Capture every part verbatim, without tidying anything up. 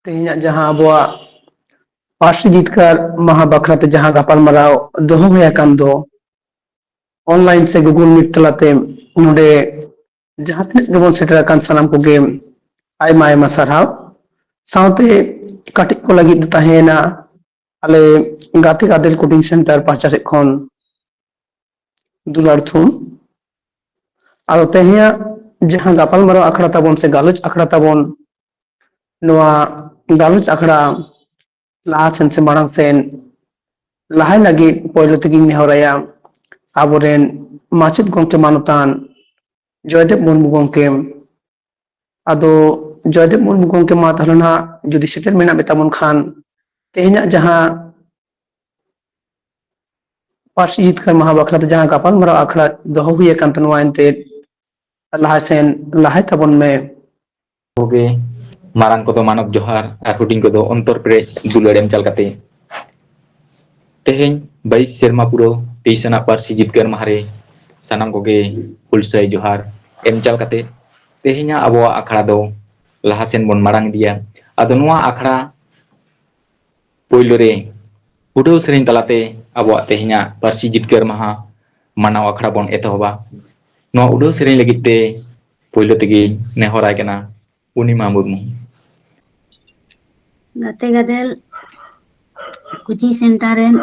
ᱛᱮᱦᱮᱧᱟᱜ ᱡᱟᱦᱟᱸ ᱟᱵᱚᱣᱟᱜ ᱯᱟᱹᱨᱥᱤ ᱡᱤᱛᱠᱟᱹᱨ ᱢᱟᱦᱟ ᱵᱟᱠᱷᱨᱟᱛᱮ ᱡᱟᱦᱟᱸ ᱜᱟᱯᱟᱞᱢᱟᱨᱟᱣ ᱫᱚᱦᱚ ᱦᱩᱭ ᱟᱠᱟᱱ ᱫᱚ, online ᱥᱮ Google Meet ᱛᱟᱞᱟᱛᱮ ᱱᱚᱰᱮ ᱡᱟᱦᱟᱸ ᱛᱤᱱᱟᱹᱜ ᱜᱮᱵᱚᱱ ᱥᱮᱴᱮᱨ ᱟᱠᱟᱱ, ᱥᱟᱱᱟᱢ ᱠᱚᱜᱮ ᱟᱭᱢᱟ ᱟᱭᱢᱟ ᱥᱟᱨᱦᱟᱣ᱾ ᱥᱟᱶᱛᱮ ᱠᱟᱹᱴᱤᱡ ᱠᱚ ᱞᱟᱹᱜᱤᱫ ᱫᱚ ᱛᱟᱦᱮᱸᱭᱮᱱᱟ ᱟᱞᱮ ᱜᱟᱛᱮ ᱜᱟᱫᱮᱞ ᱠᱳᱪᱤᱝ ᱥᱮᱱᱴᱟᱨ ᱯᱟᱦᱴᱟ ᱥᱮᱫ ᱠᱷᱚᱱ ᱫᱩᱞᱟᱹᱲ ᱛᱷᱩᱢ᱾ ᱟᱫᱚ ᱛᱮᱦᱮᱧᱟᱜ ᱡᱟᱦᱟᱸ ᱜᱟᱯᱟᱞᱢᱟᱨᱟᱣ ᱟᱠᱷᱲᱟ ᱛᱟᱵᱚᱱ ᱥᱮ ᱜᱟᱞᱚᱪ ᱟᱠᱷᱲᱟ ᱛᱟᱵᱚᱱ, ᱱᱚᱣᱟ ᱜᱟᱞᱚᱪ ᱟᱠᱷᱲᱟ ᱞᱟᱦᱟ ᱥᱮᱱ ᱥᱮ ᱢᱟᱲᱟᱝ ᱥᱮᱱ ᱞᱟᱦᱟᱭ ᱞᱟᱹᱜᱤᱫ ᱯᱳᱭᱞᱳ ᱛᱮᱜᱮᱧ ᱱᱮᱦᱚᱨᱟᱭᱟ ᱟᱵᱚᱨᱮᱱ ᱢᱟᱪᱮᱫ ᱜᱚᱢᱠᱮ ᱢᱟᱱᱚᱛᱟᱱ ᱡᱚᱭᱫᱮᱵ ᱢᱩᱨᱢᱩ ᱜᱚᱢᱠᱮ᱾ ᱟᱫᱚ ᱡᱚᱭᱫᱮᱵ ᱢᱩᱨᱢᱩ ᱜᱚᱢᱠᱮ, ᱢᱟ ᱛᱟᱦᱚᱞᱮ ᱱᱟᱦᱟᱜ ᱡᱩᱫᱤ ᱥᱮᱴᱮᱨ ᱢᱮᱱᱟᱜ ᱢᱮᱛᱟᱵᱚᱱ ᱠᱷᱟᱱ, ᱛᱮᱦᱮᱧᱟᱜ ᱡᱟᱦᱟᱸ ᱯᱟᱹᱨᱥᱤ ᱡᱤᱛᱠᱟᱹᱨ ᱢᱟᱦᱟ ᱵᱟᱠᱷᱨᱟᱛᱮ ᱡᱟᱦᱟᱸ ᱜᱟᱯᱟᱞᱢᱟᱨᱟᱣ ᱟᱠᱷᱲᱟ ᱫᱚᱦᱚ ᱦᱩᱭ ᱟᱠᱟᱱ ᱛᱟᱦᱮᱱᱟ, ᱮᱱᱛᱮᱫ ᱞᱟᱦᱟ ᱥᱮᱱ ᱞᱟᱦᱟᱭ ᱛᱟᱵᱚᱱ ᱢᱮ᱾ ᱠᱚᱜᱮ ᱢᱟᱨᱟᱝ ᱠᱚᱫᱚ ᱢᱟᱱᱚᱛ ᱡᱚᱦᱟᱨ ᱟᱨ ᱦᱩᱰᱤᱧ ᱠᱚᱫᱚ ᱚᱱᱛᱚᱨ ᱯᱮᱨᱮᱡ ᱫᱩᱞᱟᱹᱲ ᱮᱢ ᱪᱟᱞ ᱠᱟᱛᱮ, ᱛᱮᱦᱮᱧ ᱵᱟᱭᱤᱥ ᱥᱮᱨᱢᱟ ᱯᱩᱨᱟᱹᱣ ᱛᱮᱭᱤᱥ ᱟᱱᱟᱜ ᱯᱟᱹᱨᱥᱤ ᱡᱤᱛᱠᱟᱹᱨ ᱢᱟᱦᱟ ᱨᱮ ᱥᱟᱱᱟᱢ ᱠᱚᱜᱮ ᱦᱩᱞᱥᱟᱹᱭ ᱡᱚᱦᱟᱨ ᱮᱢ ᱪᱟᱞ ᱠᱟᱛᱮ, ᱛᱮᱦᱮᱧᱟᱜ ᱟᱵᱚᱣᱟᱜ ᱟᱠᱷᱲᱟ ᱫᱚ ᱞᱟᱦᱟ ᱥᱮᱱ ᱵᱚᱱ ᱢᱟᱲᱟᱝ ᱤᱫᱤᱭᱟ᱾ ᱟᱫᱚ ᱱᱚᱣᱟ ᱟᱠᱷᱲᱟ ᱯᱳᱭᱞᱳ ᱨᱮ ᱩᱰᱷᱟᱹᱣ ᱥᱮᱨᱮᱧ ᱛᱟᱞᱟᱛᱮ ᱟᱵᱚᱣᱟᱜ ᱛᱮᱦᱮᱧᱟᱜ ᱯᱟᱹᱨᱥᱤ ᱡᱤᱛᱠᱟᱹᱨ ᱢᱟᱦᱟ ᱢᱟᱱᱟᱣ ᱟᱠᱷᱲᱟ ᱵᱚᱱ ᱮᱛᱚᱦᱚᱵᱟ᱾ ᱱᱚᱣᱟ ᱩᱰᱷᱟᱹᱣ ᱥᱮᱨᱮᱧ ᱞᱟᱹᱜᱤᱫ ᱛᱮ ᱯᱳᱭᱞᱳ ᱛᱮᱜᱮᱧ ᱱᱮᱦᱚᱨᱟᱭ ᱠᱟᱱᱟ ᱯᱩᱨᱱᱤᱢᱟ ᱢᱩᱨᱢᱩ᱾ ᱜᱟᱛᱮ ᱜᱟᱫᱮᱞ ᱠᱳᱪᱤᱝ ᱥᱮᱱᱴᱟᱨ ᱨᱮᱱ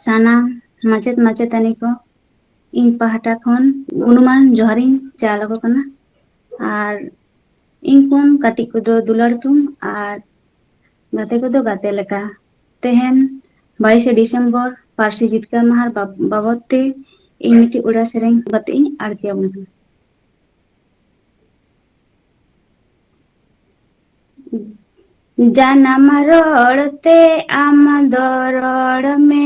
ᱥᱟᱱᱟᱢ ᱢᱟᱪᱮᱫ ᱢᱟᱪᱮᱛᱟᱹᱱᱤ ᱠᱚ, ᱤᱧ ᱯᱟᱦᱴᱟ ᱠᱷᱚᱱ ᱜᱩᱱᱢᱟᱱ ᱡᱚᱦᱟᱨᱤᱧ ᱪᱟᱞ ᱟᱠᱚ ᱠᱟᱱᱟ᱾ ᱟᱨ ᱤᱧ ᱠᱷᱚᱱ ᱠᱟᱹᱴᱤᱡ ᱠᱚᱫᱚ ᱫᱩᱞᱟᱹᱲ ᱛᱷᱩᱢ ᱟᱨ ᱜᱟᱛᱮ ᱠᱚᱫᱚ ᱜᱟᱛᱮ ᱞᱮᱠᱟ᱾ ᱛᱮᱦᱮᱧ ᱵᱟᱭᱤᱥᱮ ᱰᱤᱥᱮᱢᱵᱚᱨ ᱯᱟᱹᱨᱥᱤ ᱡᱤᱛᱠᱟᱹᱨ ᱢᱟᱦᱟ ᱵᱟᱵ-, ᱵᱟᱵᱚᱫ ᱛᱮ ᱤᱧ ᱢᱤᱫᱴᱤᱡ ᱩᱰᱟᱹ ᱥᱮᱨᱮᱧ ᱠᱟᱛᱮ ᱤᱧ ᱟᱬᱛᱤ ᱟᱵᱚᱱ ᱠᱟᱱᱟ᱾ ᱡᱟᱱᱟᱢ ᱨᱚᱲ ᱛᱮ ᱟᱢ ᱫᱚ ᱨᱚᱲ ᱢᱮ,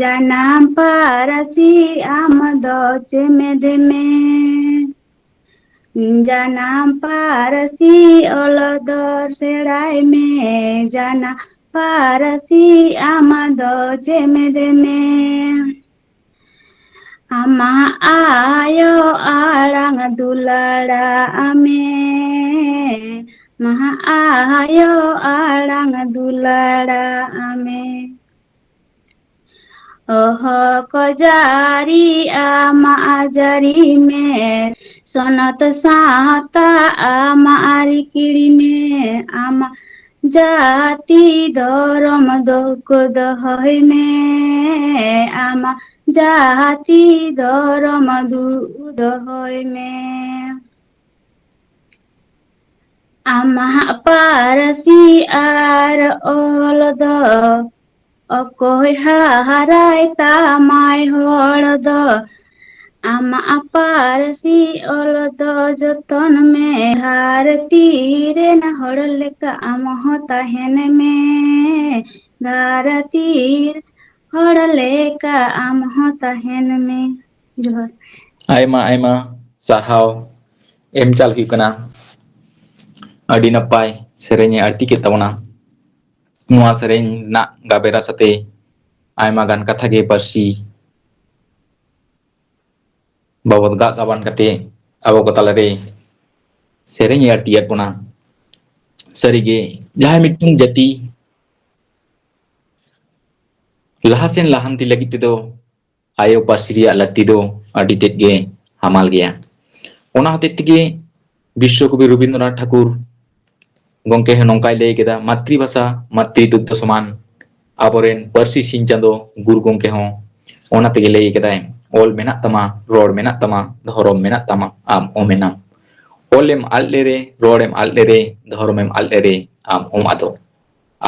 ᱡᱟᱱᱟᱢ ᱯᱟᱹᱨᱥᱤ ᱟᱢ ᱫᱚ ᱪᱮᱢᱮᱫ ᱢᱮ᱾ ᱡᱟᱱᱟᱢ ᱯᱟᱹᱨᱥᱤ ᱚᱞ ᱫᱚ ᱥᱮᱬᱟᱭ ᱢᱮ, ᱡᱟᱱᱟᱢ ᱯᱟᱹᱨᱥᱤ ᱟᱢ ᱫᱚ ᱪᱮᱢᱮᱫ ᱢᱮ᱾ ᱟᱢᱟᱜ ᱟᱭᱳ ᱟᱲᱟᱝ ᱫᱩᱞᱟᱹᱲᱟᱜ ᱢᱮ, ᱢᱟᱦᱟ ᱟᱭᱳ ᱟᱲᱟᱝ ᱫᱩᱞᱟᱲᱟᱜ ᱢᱮ᱾ ᱚᱦᱚ ᱠᱚ ᱡᱟᱹᱨᱤ ᱟᱢᱟᱜ ᱡᱟᱹᱨᱤ ᱢᱮ, ᱥᱚᱱᱚᱛ ᱥᱟᱶᱛᱟ ᱟᱢᱟᱜ ᱨᱤᱠᱤᱲ ᱢᱮ, ᱟᱢᱟᱜ ᱡᱟᱹᱛᱤ ᱫᱷᱚᱨᱚᱢ ᱫᱚᱠᱚ ᱫᱚᱦᱚᱭ ᱢᱮ, ᱟᱢᱟᱜ ᱡᱟᱹᱛᱤ ᱫᱷᱚᱨᱚᱢ ᱫᱩᱜ ᱫᱚᱦᱚᱭ ᱢᱮ᱾ ᱟᱢᱟᱜ ᱯᱟᱹᱨᱥᱤ ᱟᱨ ᱚᱞ ᱫᱚ ᱚᱠᱚᱭ ᱦᱟᱨᱟᱭ ᱛᱟᱢᱟᱭ ᱦᱚᱲ ᱫᱚ? ᱟᱢᱟᱜ ᱯᱟᱹᱨᱥᱤ ᱚᱞ ᱫᱚ ᱡᱚᱛᱚᱱ ᱢᱮ, ᱫᱷᱟᱹᱨᱛᱤ ᱨᱮᱱ ᱦᱚᱲ ᱞᱮᱠᱟ ᱟᱢ ᱦᱚᱸ ᱛᱟᱦᱮᱱ ᱢᱮ, ᱫᱷᱟᱹᱨᱛᱤ ᱨᱮᱱ ᱦᱚᱲ ᱞᱮᱠᱟ ᱟᱢ ᱦᱚᱸ ᱛᱟᱦᱮᱱ ᱢᱮ᱾ ᱡᱚᱦᱟᱨ᱾ ᱟᱭᱢᱟ ᱟᱭᱢᱟ ᱥᱟᱨᱦᱟᱣ ᱮᱢ ᱪᱟᱞ ᱦᱩᱭᱩᱜ ᱠᱟᱱᱟ᱾ ᱟᱹᱰᱤ ᱱᱟᱯᱟᱭ ᱥᱮᱨᱮᱧ ᱮ ᱟᱹᱲᱛᱤ ᱠᱮᱫ ᱛᱟᱵᱚᱱᱟ᱾ ᱱᱚᱣᱟ ᱥᱮᱨᱮᱧ ᱨᱮᱱᱟᱜ ᱜᱟᱵᱮᱨᱟ ᱥᱟᱛᱮ ᱟᱭᱢᱟ ᱜᱟᱱ ᱠᱟᱛᱷᱟ ᱜᱮ ᱯᱟᱹᱨᱥᱤ ᱵᱟᱵᱚᱫ ᱜᱟᱜ ᱜᱟᱵᱟᱱ ᱠᱟᱛᱮ ᱟᱵᱚ ᱠᱚ ᱛᱟᱞᱟᱨᱮ ᱥᱮᱨᱮᱧ ᱮ ᱟᱹᱲᱛᱤᱭᱟᱫ ᱵᱚᱱᱟ᱾ ᱥᱟᱹᱨᱤᱜᱮ ᱡᱟᱦᱟᱸᱭ ᱢᱤᱫᱴᱟᱝ ᱡᱟᱹᱛᱤ ᱞᱟᱦᱟᱥᱮᱱ ᱞᱟᱦᱟᱱᱛᱤ ᱞᱟᱹᱜᱤᱫ ᱛᱮᱫᱚ ᱟᱭᱳ ᱯᱟᱹᱨᱥᱤ ᱨᱮᱭᱟᱜ ᱞᱟᱹᱠᱛᱤ ᱫᱚ ᱟᱹᱰᱤ ᱛᱮᱫ ᱜᱮ ᱦᱟᱢᱟᱞ ᱜᱮᱭᱟ᱾ ᱚᱱᱟ ᱦᱚᱛᱮᱡ ᱛᱮᱜᱮ ᱵᱤᱥᱥᱚ ᱠᱚᱵᱤ ᱨᱚᱵᱤᱱᱫᱨᱚᱱᱟᱛᱷ ᱴᱷᱟᱠᱩᱨ ᱜᱚᱢᱠᱮ ᱦᱚᱸ ᱱᱚᱝᱠᱟᱭ ᱞᱟᱹᱭ ᱠᱮᱫᱟ, "ᱢᱟᱛᱨᱤᱵᱷᱟᱥᱟ ᱢᱟᱛᱨᱤ ᱫᱩᱜᱽᱫᱷᱚ ᱥᱚᱢᱟᱱ", ᱟᱵᱚᱨᱮᱱ ᱯᱟᱹᱨᱥᱤ ᱥᱤᱧ ᱪᱟᱸᱫᱚ ᱜᱩᱨᱩ ᱜᱚᱢᱠᱮ ᱦᱚᱸ ᱚᱱᱟ ᱛᱮᱜᱮ ᱞᱟᱹᱭ ᱠᱮᱫᱟᱭ, "ᱚᱞ ᱢᱮᱱᱟᱜ ᱛᱟᱢᱟ, ᱨᱚᱲ ᱢᱮᱱᱟᱜ ᱛᱟᱢᱟ, ᱫᱷᱚᱨᱚᱢ ᱢᱮᱱᱟᱜ ᱛᱟᱢᱟ, ᱟᱢ ᱚᱢᱮᱱᱟᱢ᱾ ᱚᱞᱮᱢ ᱟᱫ ᱞᱮᱨᱮ, ᱨᱚᱲᱮᱢ ᱟᱫ ᱞᱮᱨᱮ, ᱫᱷᱚᱨᱚᱢᱮᱢ ᱟᱫ ᱞᱮᱨᱮ, ᱟᱢ ᱚᱢ ᱟᱫᱚᱜ᱾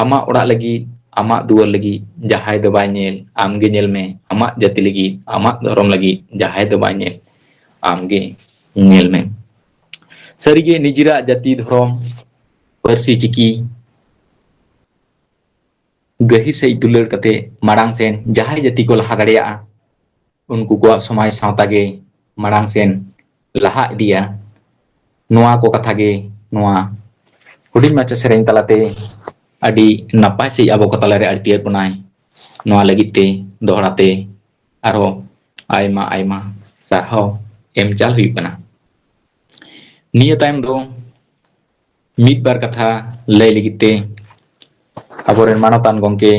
ᱟᱢᱟᱜ ᱚᱲᱟᱜ ᱞᱟᱹᱜᱤᱫ, ᱟᱢᱟᱜ ᱫᱩᱣᱟᱹᱨ ᱞᱟᱹᱜᱤᱫ ᱡᱟᱦᱟᱸᱭ ᱫᱚ ᱵᱟᱭ ᱧᱮᱞ, ᱟᱢᱜᱮ ᱧᱮᱞ ᱢᱮ᱾ ᱟᱢᱟᱜ ᱡᱟᱹᱛᱤ ᱞᱟᱹᱜᱤᱫ, ᱟᱢᱟᱜ ᱫᱷᱚᱨᱚᱢ ᱞᱟᱹᱜᱤᱫ ᱡᱟᱦᱟᱸᱭ ᱫᱚ ᱵᱟᱭ ᱧᱮᱞ, ᱟᱢᱜᱮ ᱧᱮᱞ ᱢᱮ᱾" ᱥᱟᱹᱨᱤᱜᱮ ᱱᱤᱡᱮᱨᱟᱜ ᱡᱟᱹᱛᱤ ᱫᱷᱚᱨᱚᱢ ᱯᱟᱹᱨᱥᱤ ᱪᱤᱠᱤ ᱜᱟᱹᱦᱤᱨ ᱥᱟᱹᱦᱤᱡ ᱫᱩᱞᱟᱹᱲ ᱠᱟᱛᱮ ᱢᱟᱲᱟᱝ ᱥᱮᱱ ᱡᱟᱦᱟᱸᱭ ᱡᱟᱹᱛᱤ ᱠᱚ ᱞᱟᱦᱟ ᱫᱟᱲᱮᱭᱟᱜᱼᱟ, ᱩᱱᱠᱩ ᱠᱚᱣᱟᱜ ᱥᱚᱢᱟᱡᱽ ᱥᱟᱶᱛᱟ ᱜᱮ ᱢᱟᱲᱟᱝ ᱥᱮᱱ ᱞᱟᱦᱟ ᱤᱫᱤᱜᱼᱟ᱾ ᱱᱚᱣᱟ ᱠᱚ ᱠᱟᱛᱷᱟ ᱜᱮ ᱱᱚᱣᱟ ᱦᱩᱰᱤᱧ ᱢᱟᱪᱷᱟ ᱥᱮᱨᱮᱧ ᱛᱟᱞᱟᱛᱮ ᱟᱹᱰᱤ ᱱᱟᱯᱟᱭ ᱥᱟᱹᱦᱤᱡ ᱟᱵᱚ ᱠᱚ ᱛᱟᱞᱟᱨᱮ ᱟᱹᱲᱛᱤᱭᱟᱫ ᱵᱚᱱᱟᱭ᱾ ᱱᱚᱣᱟ ᱞᱟᱹᱜᱤᱫ ᱛᱮ ᱫᱚᱦᱲᱟ ᱛᱮ ᱟᱨᱦᱚᱸ ᱟᱭᱢᱟ ᱟᱭᱢᱟ ᱥᱟᱨᱦᱟᱣ ᱮᱢ ᱪᱟᱞ ᱦᱩᱭᱩᱜ ᱠᱟᱱᱟ᱾ ᱱᱤᱭᱟᱹ ᱛᱟᱭᱚᱢ ᱫᱚ ᱢᱤᱫ ᱵᱟᱨ ᱠᱟᱛᱷᱟ ᱞᱟᱹᱭ ᱞᱟᱹᱜᱤᱫ ᱛᱮ ᱟᱵᱚᱨᱮᱱ ᱢᱟᱱᱚᱛᱟᱱ ᱜᱚᱢᱠᱮ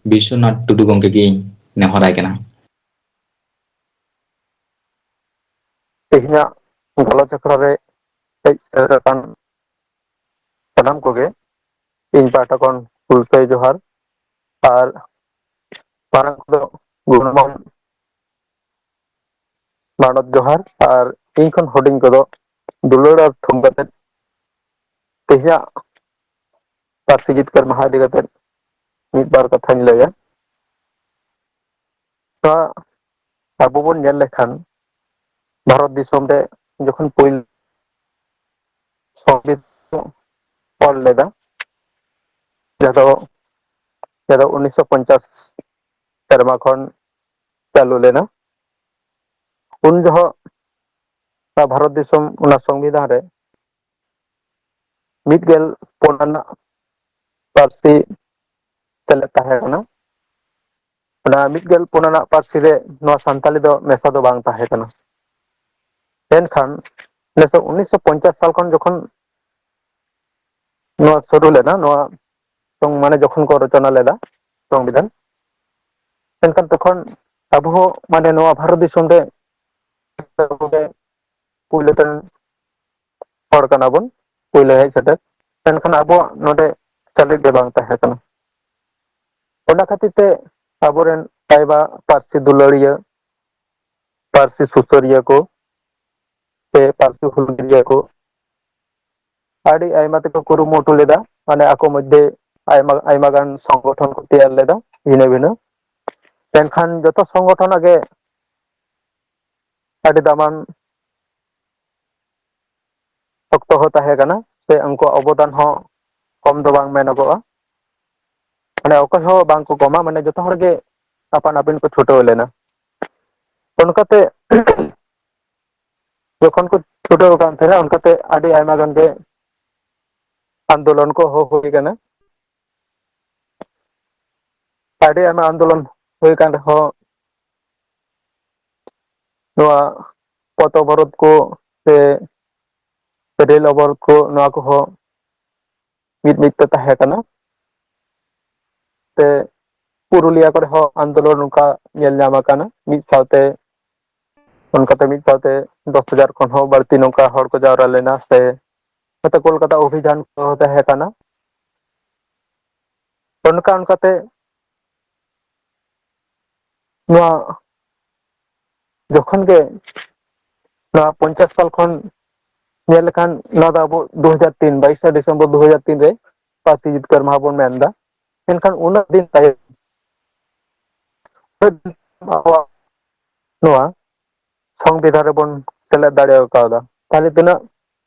ᱵᱤᱥᱥᱚᱱᱟᱛᱷ ᱴᱩᱰᱩ ᱜᱚᱢᱠᱮ ᱜᱮᱧ ᱱᱮᱦᱚᱨᱟᱭ ᱠᱟᱱᱟ᱾ ᱛᱮᱦᱮᱧᱟᱜ ᱜᱟᱞᱚᱪ ᱟᱠᱷᱲᱟ ᱨᱮ ᱦᱮᱡ ᱥᱮᱴᱮᱨ ᱟᱠᱟᱱ ᱥᱟᱱᱟᱢ ᱠᱚᱜᱮ ᱤᱧ ᱯᱟᱦᱴᱟ ᱠᱷᱚᱱ ᱦᱩᱞᱥᱟᱹᱭ ᱡᱚᱦᱟᱨ ᱟᱨ ᱢᱟᱨᱟᱝ ᱠᱚᱫᱚ ᱜᱩᱱᱢᱟᱱ ᱢᱟᱱᱚᱛ ᱡᱚᱦᱟᱨ ᱟᱨ ᱤᱧ ᱠᱷᱚᱱ ᱦᱩᱰᱤᱧ ᱠᱚᱫᱚ ᱫᱩᱞᱟᱹᱲ ᱟᱨ ᱛᱷᱩᱢ ᱠᱟᱛᱮ ᱛᱮᱦᱮᱧᱟᱜ ᱯᱟᱹᱨᱥᱤ ᱡᱤᱛᱠᱟᱹᱨ ᱢᱟᱦᱟ ᱤᱫᱤ ᱠᱟᱛᱮ ᱢᱤᱫ ᱵᱟᱨ ᱠᱟᱛᱷᱟᱧ ᱞᱟᱹᱭᱟ᱾ ᱱᱚᱣᱟ ᱟᱵᱚ ᱵᱚᱱ ᱧᱮᱞ ᱞᱮᱠᱷᱟᱱ ᱵᱷᱟᱨᱚᱛ ᱫᱤᱥᱚᱢ ᱨᱮ ᱡᱚᱠᱷᱚᱱ ᱯᱳᱭᱞᱳ ᱥᱚᱝᱵᱤᱫᱷᱟᱱ ᱚᱞ ᱞᱮᱫᱟ, ᱡᱟᱦᱟᱸ ᱫᱚ, ᱡᱟᱦᱟᱸ ᱫᱚ ᱩᱱᱤᱥᱥᱚ ᱯᱚᱧᱪᱟᱥ ᱥᱮᱨᱢᱟ ᱠᱷᱚᱱ ᱪᱟᱹᱞᱩ ᱞᱮᱱᱟ᱾ ᱩᱱ ᱡᱚᱦᱚᱜ ᱱᱚᱣᱟ ᱵᱷᱟᱨᱚᱛ ᱫᱤᱥᱚᱢ ᱚᱱᱟ ᱥᱚᱝᱵᱤᱫᱷᱟᱱ ᱨᱮ ᱢᱤᱫ ᱜᱮᱞ ᱯᱩᱱ ᱟᱱᱟᱜ ᱯᱟᱹᱨᱥᱤ ᱥᱮᱞᱮᱫ ᱛᱟᱦᱮᱸ ᱠᱟᱱᱟ᱾ ᱚᱱᱟ ᱢᱤᱫ ᱜᱮᱞ ᱯᱩᱱ ᱟᱱᱟᱜ ᱯᱟᱹᱨᱥᱤ ᱨᱮ ᱱᱚᱣᱟ ᱥᱟᱱᱛᱟᱞᱤ ᱫᱚ ᱢᱮᱥᱟ ᱫᱚ ᱵᱟᱝ ᱛᱟᱦᱮᱸ ᱠᱟᱱᱟ᱾ ᱢᱮᱱᱠᱷᱟᱱ ᱱᱮᱥ ᱩᱱᱤᱥᱥᱚ ᱯᱚᱧᱪᱟᱥ ᱥᱟᱞ ᱠᱷᱚᱱ ᱡᱚᱠᱷᱚᱱ ᱱᱚᱣᱟ ᱥᱩᱨᱩ ᱞᱮᱱᱟ, ᱱᱚᱣᱟ ᱥᱚᱝ-, ᱢᱟᱱᱮ ᱡᱚᱠᱷᱚᱱ ᱠᱚ ᱨᱚᱪᱚᱱᱟ ᱞᱮᱫᱟ ᱥᱚᱝᱵᱤᱫᱷᱟᱱ, ᱢᱮᱱᱠᱷᱟᱱ ᱛᱚᱠᱷᱚᱱ ᱟᱵᱚ ᱦᱚᱸ ᱢᱟᱱᱮ ᱱᱚᱣᱟ ᱵᱷᱟᱨᱚᱛ ᱫᱤᱥᱚᱢ ᱨᱮ ᱯᱩᱭᱞᱩ ᱛᱮᱱ ᱦᱚᱲ ᱠᱟᱱᱟ ᱵᱚᱱ, ᱯᱩᱭᱞᱩ ᱦᱮᱡ ᱥᱮᱴᱮᱨ, ᱢᱮᱱᱠᱷᱟᱱ ᱟᱵᱚᱣᱟᱜ ᱱᱚᱰᱮ ᱥᱮᱞᱮᱫ ᱜᱮ ᱵᱟᱝ ᱛᱟᱦᱮᱸ ᱠᱟᱱᱟ᱾ ᱚᱱᱟ ᱠᱷᱟᱹᱛᱤᱨ ᱛᱮ ᱟᱵᱚᱨᱮᱱ ᱟᱭᱢᱟ ᱯᱟᱹᱨᱥᱤ ᱫᱩᱞᱟᱹᱲᱤᱭᱟᱹ, ᱯᱟᱹᱨᱥᱤ ᱥᱩᱥᱟᱹᱨᱤᱭᱟᱹ ᱠᱚ ᱥᱮ ᱯᱟᱹᱨᱥᱤ ᱦᱩᱞᱜᱟᱹᱨᱤᱭᱟᱹ ᱠᱚ ᱟᱹᱰᱤ ᱟᱭᱢᱟ ᱛᱮᱠᱚ ᱠᱩᱨᱩᱢᱩᱴᱩ ᱞᱮᱫᱟ, ᱢᱟᱱᱮ ᱟᱠᱚ ᱢᱚᱫᱽᱫᱷᱮ ᱟᱭᱢᱟ, ᱟᱭᱢᱟ ᱜᱟᱱ ᱥᱚᱝᱜᱚᱴᱷᱚᱱ ᱠᱚ ᱛᱮᱭᱟᱨ ᱞᱮᱫᱟ ᱵᱷᱤᱱᱟᱹ ᱵᱷᱤᱱᱟᱹ᱾ ᱢᱮᱱᱠᱷᱟᱱ ᱡᱚᱛᱚ ᱥᱚᱝᱜᱚᱴᱷᱚᱱ ᱟᱜ ᱜᱮ ᱟᱹᱰᱤ ᱫᱟᱢᱟᱱ ᱚᱠᱛᱚ ᱦᱚᱸ ᱛᱟᱦᱮᱸ ᱠᱟᱱᱟ, ᱥᱮ ᱩᱱᱠᱩᱣᱟᱜ ᱚᱵᱚᱫᱟᱱ ᱦᱚᱸ ᱠᱚᱢ ᱫᱚ ᱵᱟᱝ ᱢᱮᱱᱚᱜᱚᱜᱼᱟ᱾ ᱢᱟᱱᱮ ᱚᱠᱚᱭ ᱦᱚᱸ ᱵᱟᱝ ᱠᱚ ᱠᱚᱢᱟ, ᱢᱟᱱᱮ ᱡᱚᱛᱚ ᱦᱚᱲ ᱜᱮ ᱟᱯᱟᱱ ᱟᱹᱯᱤᱱ ᱠᱚ ᱪᱷᱩᱴᱟᱹᱣ ᱞᱮᱱᱟ᱾ ᱚᱱᱠᱟᱛᱮ ᱡᱚᱠᱷᱚᱱ ᱠᱚ ᱪᱷᱩᱴᱟᱹᱣ ᱟᱠᱟᱱ ᱛᱟᱦᱮᱸᱱᱟ, ᱚᱱᱠᱟᱛᱮ ᱟᱹᱰᱤ ᱟᱭᱢᱟ ᱜᱟᱱ ᱜᱮ ᱟᱱᱫᱳᱞᱚᱱ ᱠᱚ ᱦᱚᱦᱚ ᱦᱩᱭ ᱠᱟᱱᱟ᱾ ᱟᱹᱰᱤ ᱟᱭᱢᱟ ᱟᱱᱫᱳᱞᱚᱱ ᱦᱩᱭ ᱠᱟᱱ ᱨᱮᱦᱚᱸ, ᱱᱚᱣᱟ ᱯᱚᱛᱷ ᱚᱵᱚᱨᱳᱫᱷ ᱠᱚ ᱥᱮ ᱨᱮᱞ ᱚᱵᱚᱨᱳᱫᱷ ᱠᱚ, ᱱᱚᱣᱟ ᱠᱚᱦᱚᱸ ᱢᱤᱫ ᱢᱤᱫ ᱛᱮ ᱛᱟᱦᱮᱸ ᱠᱟᱱᱟ᱾ ᱛᱮ ᱯᱩᱨᱩᱞᱤᱭᱟ ᱠᱚᱨᱮ ᱦᱚᱸ ᱟᱱᱫᱳᱞᱚᱱ ᱱᱚᱝᱠᱟ ᱧᱮᱞ ᱧᱟᱢ ᱟᱠᱟᱱᱟ᱾ ᱢᱤᱫ ᱥᱟᱶᱛᱮ, ᱚᱱᱠᱟᱛᱮ ᱢᱤᱫ ᱥᱟᱶᱛᱮ ᱫᱚᱥ ᱦᱟᱡᱟᱨ ᱠᱷᱚᱱ ᱦᱚᱸ ᱵᱟᱹᱲᱛᱤ ᱱᱚᱝᱠᱟ ᱦᱚᱲ ᱠᱚ ᱡᱟᱣᱨᱟ ᱞᱮᱱᱟ, ᱥᱮ ᱱᱚᱛᱮ ᱠᱳᱞᱠᱟᱛᱟ ᱚᱵᱷᱤᱡᱟᱱ ᱠᱚ ᱛᱟᱦᱮᱸ ᱠᱟᱱᱟ᱾ ᱚᱱᱠᱟ ᱚᱱᱠᱟᱛᱮ ᱱᱚᱣᱟ ᱡᱚᱠᱷᱚᱱ ᱜᱮ ᱱᱚᱣᱟ ᱯᱚᱧᱪᱟᱥ ᱥᱟᱞ ᱠᱷᱚᱱ ᱧᱮᱞ ᱞᱮᱠᱷᱟᱱ, ᱱᱚᱣᱟ ᱫᱚ ᱟᱵᱚ ᱫᱩ ᱦᱟᱡᱟᱨ ᱛᱤᱱ, ᱵᱟᱭᱤᱥᱮ ᱰᱤᱥᱮᱢᱵᱚᱨ ᱫᱩ ᱦᱟᱡᱟᱨ ᱛᱤᱱ ᱨᱮ ᱯᱟᱹᱨᱥᱤ ᱡᱤᱛᱠᱟᱹᱨ ᱢᱟᱦᱟ ᱵᱚᱱ ᱢᱮᱱ ᱮᱫᱟ᱾ ᱢᱮᱱᱠᱷᱟᱱ ᱩᱱᱟᱹᱜ ᱫᱤᱱ ᱛᱟᱭᱚᱢ ᱟᱵᱚᱣᱟᱜ ᱱᱚᱣᱟ ᱥᱚᱝᱵᱤᱫᱷᱟᱱ ᱨᱮᱵᱚᱱ ᱥᱮᱞᱮᱫ ᱫᱟᱲᱮ ᱠᱟᱣᱫᱟ, ᱛᱟᱦᱞᱮ ᱛᱤᱱᱟᱹᱜ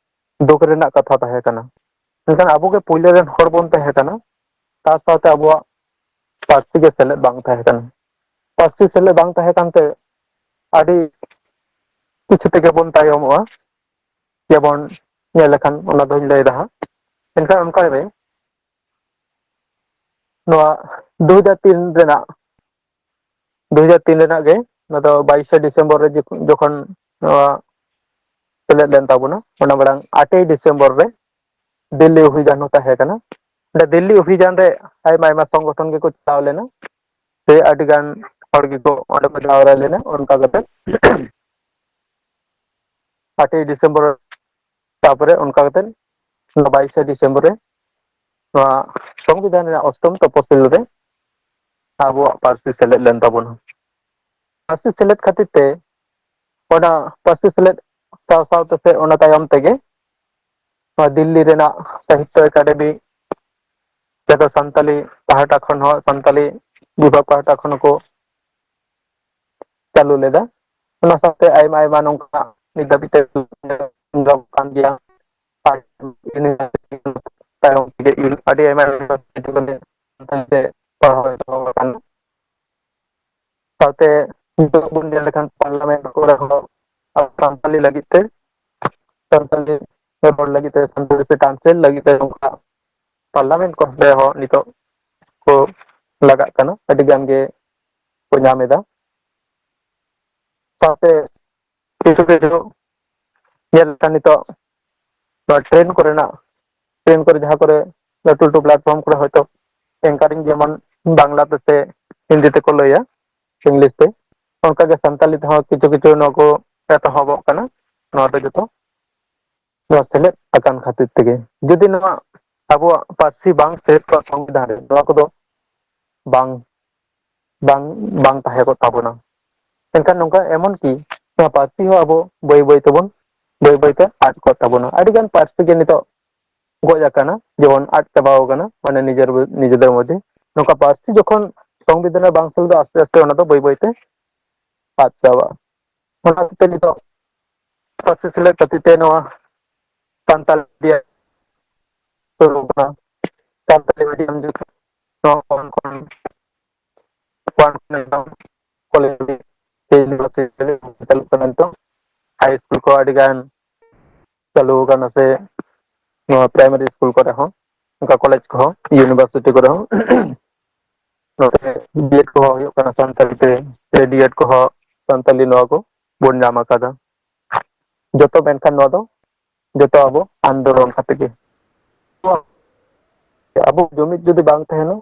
ᱫᱩᱠ ᱨᱮᱱᱟᱜ ᱠᱟᱛᱷᱟ ᱛᱟᱦᱮᱸ ᱠᱟᱱᱟ᱾ ᱢᱮᱱᱠᱷᱟᱱ ᱟᱵᱚ ᱜᱮ ᱯᱳᱭᱞᱳ ᱨᱮᱱ ᱦᱚᱲ ᱵᱚᱱ ᱛᱟᱦᱮᱸ ᱠᱟᱱᱟ, ᱛᱟ ᱥᱟᱶᱛᱮ ᱟᱵᱚᱣᱟᱜ ᱯᱟᱹᱨᱥᱤ ᱜᱮ ᱥᱮᱞᱮᱫ ᱵᱟᱝ ᱛᱟᱦᱮᱸ ᱠᱟᱱᱟ᱾ ᱯᱟᱹᱨᱥᱤ ᱥᱮᱞᱮᱫ ᱵᱟᱝ ᱛᱟᱦᱮᱸ ᱠᱟᱱᱛᱮ ᱟᱹᱰᱤ ᱠᱤᱪᱷᱩ ᱛᱮᱜᱮ ᱵᱚᱱ ᱛᱟᱭᱚᱢᱚᱜᱼᱟ᱾ ᱡᱮᱢᱚᱱ ᱧᱮᱞ ᱞᱮᱠᱷᱟᱱ, ᱚᱱᱟ ᱫᱚᱧ ᱞᱟᱹᱭ ᱮᱫᱟ ᱦᱟᱸᱜ᱾ ᱢᱮᱱᱠᱷᱟᱱ ᱚᱱᱠᱟ ᱜᱮ ᱱᱚᱣᱟ ᱫᱩ ᱦᱟᱡᱟᱨ ᱛᱤᱱ ᱨᱮᱱᱟᱜ, ᱫᱩ ᱦᱟᱡᱟᱨ ᱛᱤᱱ ᱨᱮᱱᱟᱜ ᱜᱮ, ᱱᱚᱣᱟ ᱫᱚ ᱵᱟᱭᱤᱥᱮ ᱰᱤᱥᱮᱢᱵᱚᱨ ᱨᱮ ᱡᱚᱠᱷᱚᱱ ᱱᱚᱣᱟ ᱥᱮᱞᱮᱫ ᱞᱮᱱ ᱛᱟᱵᱚᱱᱟ, ᱚᱱᱟ ᱢᱟᱲᱟᱝ ᱟᱴᱮᱭ ᱰᱤᱥᱮᱢᱵᱚᱨ ᱨᱮ ᱫᱤᱞᱞᱤ ᱚᱵᱷᱤᱡᱟᱱ ᱦᱚᱸ ᱛᱟᱦᱮᱸ ᱠᱟᱱᱟ᱾ ᱚᱸᱰᱮ ᱫᱤᱞᱞᱤ ᱚᱵᱷᱤᱡᱟᱱ ᱨᱮ ᱟᱭᱢᱟ ᱟᱭᱢᱟ ᱥᱚᱝᱜᱚᱴᱷᱚᱱ ᱜᱮᱠᱚ ᱪᱟᱞᱟᱣ ᱞᱮᱱᱟ, ᱥᱮ ᱟᱹᱰᱤ ᱜᱟᱱ ᱦᱚᱲ ᱜᱮᱠᱚ ᱚᱸᱰᱮ ᱠᱚ ᱡᱟᱣᱨᱟ ᱞᱮᱱᱟ᱾ ᱚᱱᱠᱟ ᱠᱟᱛᱮ ᱟᱴᱮᱭ ᱰᱤᱥᱮᱢᱵᱚᱨ, ᱛᱟᱨᱯᱚᱨᱮ ᱚᱱᱠᱟ ᱠᱟᱛᱮ ᱵᱟᱭᱤᱥᱮ ᱰᱤᱥᱮᱢᱵᱚᱨ ᱨᱮ ᱱᱚᱣᱟ ᱥᱚᱝᱵᱤᱫᱷᱟᱱ ᱨᱮᱱᱟᱜ ᱚᱥᱴᱚᱢ ᱛᱚᱯᱚᱥᱤᱞ ᱨᱮ ᱟᱵᱚᱣᱟᱜ ᱯᱟᱹᱨᱥᱤ ᱥᱮᱞᱮᱫ ᱞᱮᱱ ᱛᱟᱵᱚᱱᱟ᱾ ᱯᱟᱹᱨᱥᱤ ᱥᱮᱞᱮᱫ ᱠᱷᱟᱹᱛᱤᱨ ᱛᱮ ᱚᱱᱟ ᱯᱟᱹᱨᱥᱤ ᱥᱮᱞᱮᱫ ᱥᱟᱶ ᱥᱟᱶᱛᱮ ᱥᱮ ᱚᱱᱟ ᱛᱟᱭᱚᱢ ᱛᱮᱜᱮ ᱱᱚᱣᱟ ᱫᱤᱞᱞᱤ ᱨᱮᱱᱟᱜ ᱥᱟᱦᱤᱛᱛᱚ ᱮᱠᱟᱰᱮᱢᱤ ᱨᱮᱫᱚ ᱥᱟᱱᱛᱟᱞᱤ ᱯᱟᱦᱴᱟ ᱠᱷᱚᱱ ᱦᱚᱸ, ᱥᱟᱱᱛᱟᱞᱤ ᱵᱤᱵᱷᱟᱜᱽ ᱯᱟᱦᱴᱟ ᱠᱷᱚᱱ ᱦᱚᱸᱠᱚ ᱪᱟᱹᱞᱩ ᱞᱮᱫᱟ᱾ ᱚᱱᱟ ᱥᱟᱶᱛᱮ ᱟᱭᱢᱟ ᱟᱭᱢᱟ ᱱᱚᱝᱠᱟ ᱱᱤᱛ ᱫᱷᱟᱹᱵᱤᱡ ᱛᱮ ᱠᱟᱱ ᱜᱮᱭᱟ᱾ ᱟᱨ ᱛᱟᱭᱚᱢ ᱛᱮᱜᱮ ᱟᱹᱰᱤ ᱟᱭᱢᱟ university ᱠᱚᱨᱮ ᱥᱟᱱᱛᱟᱲᱤ ᱛᱮ ᱯᱟᱲᱦᱟᱣ ᱮᱛᱚᱦᱚᱵ ᱟᱠᱟᱱᱟ᱾ ᱥᱟᱶᱛᱮ ᱱᱤᱛᱚᱜ ᱵᱚᱱ ᱧᱮᱞ ᱞᱮᱠᱷᱟᱱ parliament ᱠᱚᱨᱮ ᱦᱚᱸ ᱟᱵᱚ ᱥᱟᱱᱛᱟᱞᱤ ᱞᱟᱹᱜᱤᱫ ᱛᱮ, ᱥᱟᱱᱛᱟᱞᱤ ᱨᱚᱲ ᱞᱟᱹᱜᱤᱫ ᱛᱮ, ᱥᱟᱱᱛᱟᱲᱤ ᱛᱮ translate ᱞᱟᱹᱜᱤᱫ ᱛᱮ ᱱᱚᱝᱠᱟ parliament ᱠᱚᱨᱮ ᱦᱚᱸ ᱱᱤᱛᱚᱜ ᱠᱚ ᱞᱟᱜᱟᱜ ᱠᱟᱱᱟ ᱟᱹᱰᱤ ᱜᱟᱱ ᱜᱮ ᱠᱚ ᱧᱟᱢ ᱮᱫᱟ᱾ ᱥᱟᱶᱛᱮ ᱠᱤᱪᱷᱩ ᱠᱤᱪᱷᱩ ᱧᱮᱞ ᱞᱮᱠᱷᱟᱱ ᱱᱤᱛᱚᱜ ᱱᱚᱣᱟ train ᱠᱚᱨᱮᱱᱟᱜ, train ᱠᱚᱨᱮ ᱡᱟᱦᱟᱸ ᱠᱚᱨᱮ ᱞᱟᱹᱴᱩ ᱞᱟᱹᱴᱩ platform ᱠᱚᱨᱮ ᱦᱚᱭᱛᱳ anchoring ᱡᱮᱢᱚᱱ ᱵᱟᱝᱞᱟ ᱛᱮ ᱥᱮ ᱦᱤᱱᱫᱤ ᱛᱮᱠᱚ ᱞᱟᱹᱭᱟ, English ᱛᱮ, ᱚᱱᱠᱟᱜᱮ ᱥᱟᱱᱛᱟᱞᱤ ᱛᱮᱦᱚᱸ ᱠᱤᱪᱷᱩ ᱠᱤᱪᱷᱩ ᱱᱚᱣᱟ ᱠᱚ ᱮᱛᱚᱦᱚᱵᱚᱜ ᱠᱟᱱᱟ᱾ ᱱᱚᱣᱟ ᱫᱚ ᱡᱚᱛᱚ ᱱᱚᱣᱟ ᱥᱮᱞᱮᱫ ᱟᱠᱟᱱ ᱠᱷᱟᱹᱛᱤᱨ ᱛᱮᱜᱮ᱾ ᱡᱩᱫᱤ ᱱᱚᱣᱟ ᱟᱵᱚᱣᱟᱜ ᱯᱟᱹᱨᱥᱤ ᱵᱟᱝ ᱥᱮᱞᱮᱫ ᱠᱚᱜᱼᱟ ᱥᱚᱝᱵᱤᱫᱷᱟᱱ ᱨᱮ, ᱱᱚᱣᱟ ᱠᱚᱫᱚ ᱵᱟᱝ ᱵᱟᱝ ᱵᱟᱝ ᱛᱟᱦᱮᱸ ᱠᱚᱜ ᱛᱟᱵᱚᱱᱟ᱾ ᱮᱱᱠᱷᱟᱱ ᱱᱚᱝᱠᱟ ᱮᱢᱚᱱ ᱠᱤ ᱱᱚᱣᱟ ᱯᱟᱹᱨᱥᱤ ᱦᱚᱸ ᱟᱵᱚ ᱵᱟᱹᱭ ᱵᱟᱹᱭ ᱛᱮᱵᱚᱱ ᱵᱟᱹᱭ ᱵᱟᱹᱭ ᱛᱮ ᱟᱫ ᱠᱚᱜ ᱛᱟᱵᱚᱱᱟ᱾ ᱟᱹᱰᱤ ᱜᱟᱱ ᱯᱟᱹᱨᱥᱤ ᱜᱮ ᱱᱤᱛᱚᱜ ᱜᱚᱡ ᱟᱠᱟᱱᱟ, ᱡᱮᱢᱚᱱ ᱟᱫ ᱪᱟᱵᱟᱣ ᱟᱠᱟᱱᱟ, ᱢᱟᱱᱮ ᱱᱤᱡᱮᱨ ᱱᱤᱡᱮᱫᱮᱨ ᱢᱚᱫᱽᱫᱷᱮ᱾ ᱱᱚᱝᱠᱟ ᱯᱟᱹᱨᱥᱤ ᱡᱚᱠᱷᱚᱱ ᱥᱚᱝᱵᱤᱫᱷᱟᱱ ᱨᱮ ᱵᱟᱝ ᱥᱮᱞᱮᱫᱚᱜᱼᱟ, ᱟᱥᱛᱮ ᱟᱥᱛᱮ ᱚᱱᱟ ᱫᱚ ᱵᱟᱹᱭ ᱵᱟᱹᱭ ᱛᱮ ᱟᱫ ᱪᱟᱵᱟᱜᱼᱟ᱾ ᱚᱱᱟ ᱠᱷᱟᱹᱛᱤᱨ ᱱᱤᱛᱚᱜ ᱯᱟᱹᱨᱥᱤ ᱥᱮᱞᱮᱫ ᱠᱷᱟᱹᱛᱤᱨ ᱛᱮ ᱱᱚᱣᱟ ᱥᱟᱱᱛᱟᱲ ᱢᱤᱰᱤᱭᱟ ᱥᱩᱨᱩ ᱠᱟᱱᱟ᱾ ᱥᱟᱱᱛᱟᱲᱤ ᱢᱤᱰᱤᱭᱟᱢ ᱡᱩᱫᱤ ᱱᱚᱣᱟ ᱠᱷᱚᱱ ᱠᱷᱚᱱ ᱠᱚᱞᱮᱡᱽ ᱥᱮ ᱤᱭᱩᱱᱤᱵᱷᱟᱨᱥᱤᱴᱤ ᱪᱟᱹᱞᱩᱜ ᱠᱟᱱᱟ ᱱᱤᱛᱚᱜ᱾ ᱦᱟᱭ ᱥᱠᱩᱞ ᱠᱚ ᱟᱹᱰᱤ ᱜᱟᱱ ᱪᱟᱹᱞᱩ ᱟᱠᱟᱱᱟ, ᱥᱮ ᱱᱚᱣᱟ ᱯᱨᱟᱭᱢᱟᱨᱤ ᱥᱠᱩᱞ ᱠᱚᱨᱮ ᱦᱚᱸ, ᱚᱱᱠᱟ ᱠᱚᱞᱮᱡᱽ ᱠᱚᱦᱚᱸ, ᱤᱭᱩᱱᱤᱵᱷᱟᱨᱥᱤᱴᱤ ᱠᱚᱨᱮ ᱦᱚᱸ᱾ ᱱᱚᱛᱮ ᱵᱤᱭᱮᱰ ᱠᱚᱦᱚᱸ ᱦᱩᱭᱩᱜ ᱠᱟᱱᱟ ᱥᱟᱱᱛᱟᱲᱤ ᱛᱮ, ᱥᱮ ᱰᱤᱭᱮᱰ ᱠᱚᱦᱚᱸ ᱥᱟᱱᱛᱟᱲᱤ, ᱱᱚᱣᱟ ᱠᱚ ᱵᱚᱱ ᱧᱟᱢ ᱟᱠᱟᱫᱟ᱾ ᱡᱚᱛᱚ ᱢᱮᱱᱠᱷᱟᱱ ᱱᱚᱣᱟ ᱫᱚ ᱡᱚᱛᱚ ᱟᱵᱚ ᱟᱱᱫᱳᱞᱚᱱ ᱠᱟᱛᱮ ᱜᱮ᱾ ᱟᱵᱚ ᱡᱩᱢᱤᱫ ᱡᱩᱫᱤ ᱵᱟᱝ ᱛᱟᱦᱮᱱᱟ,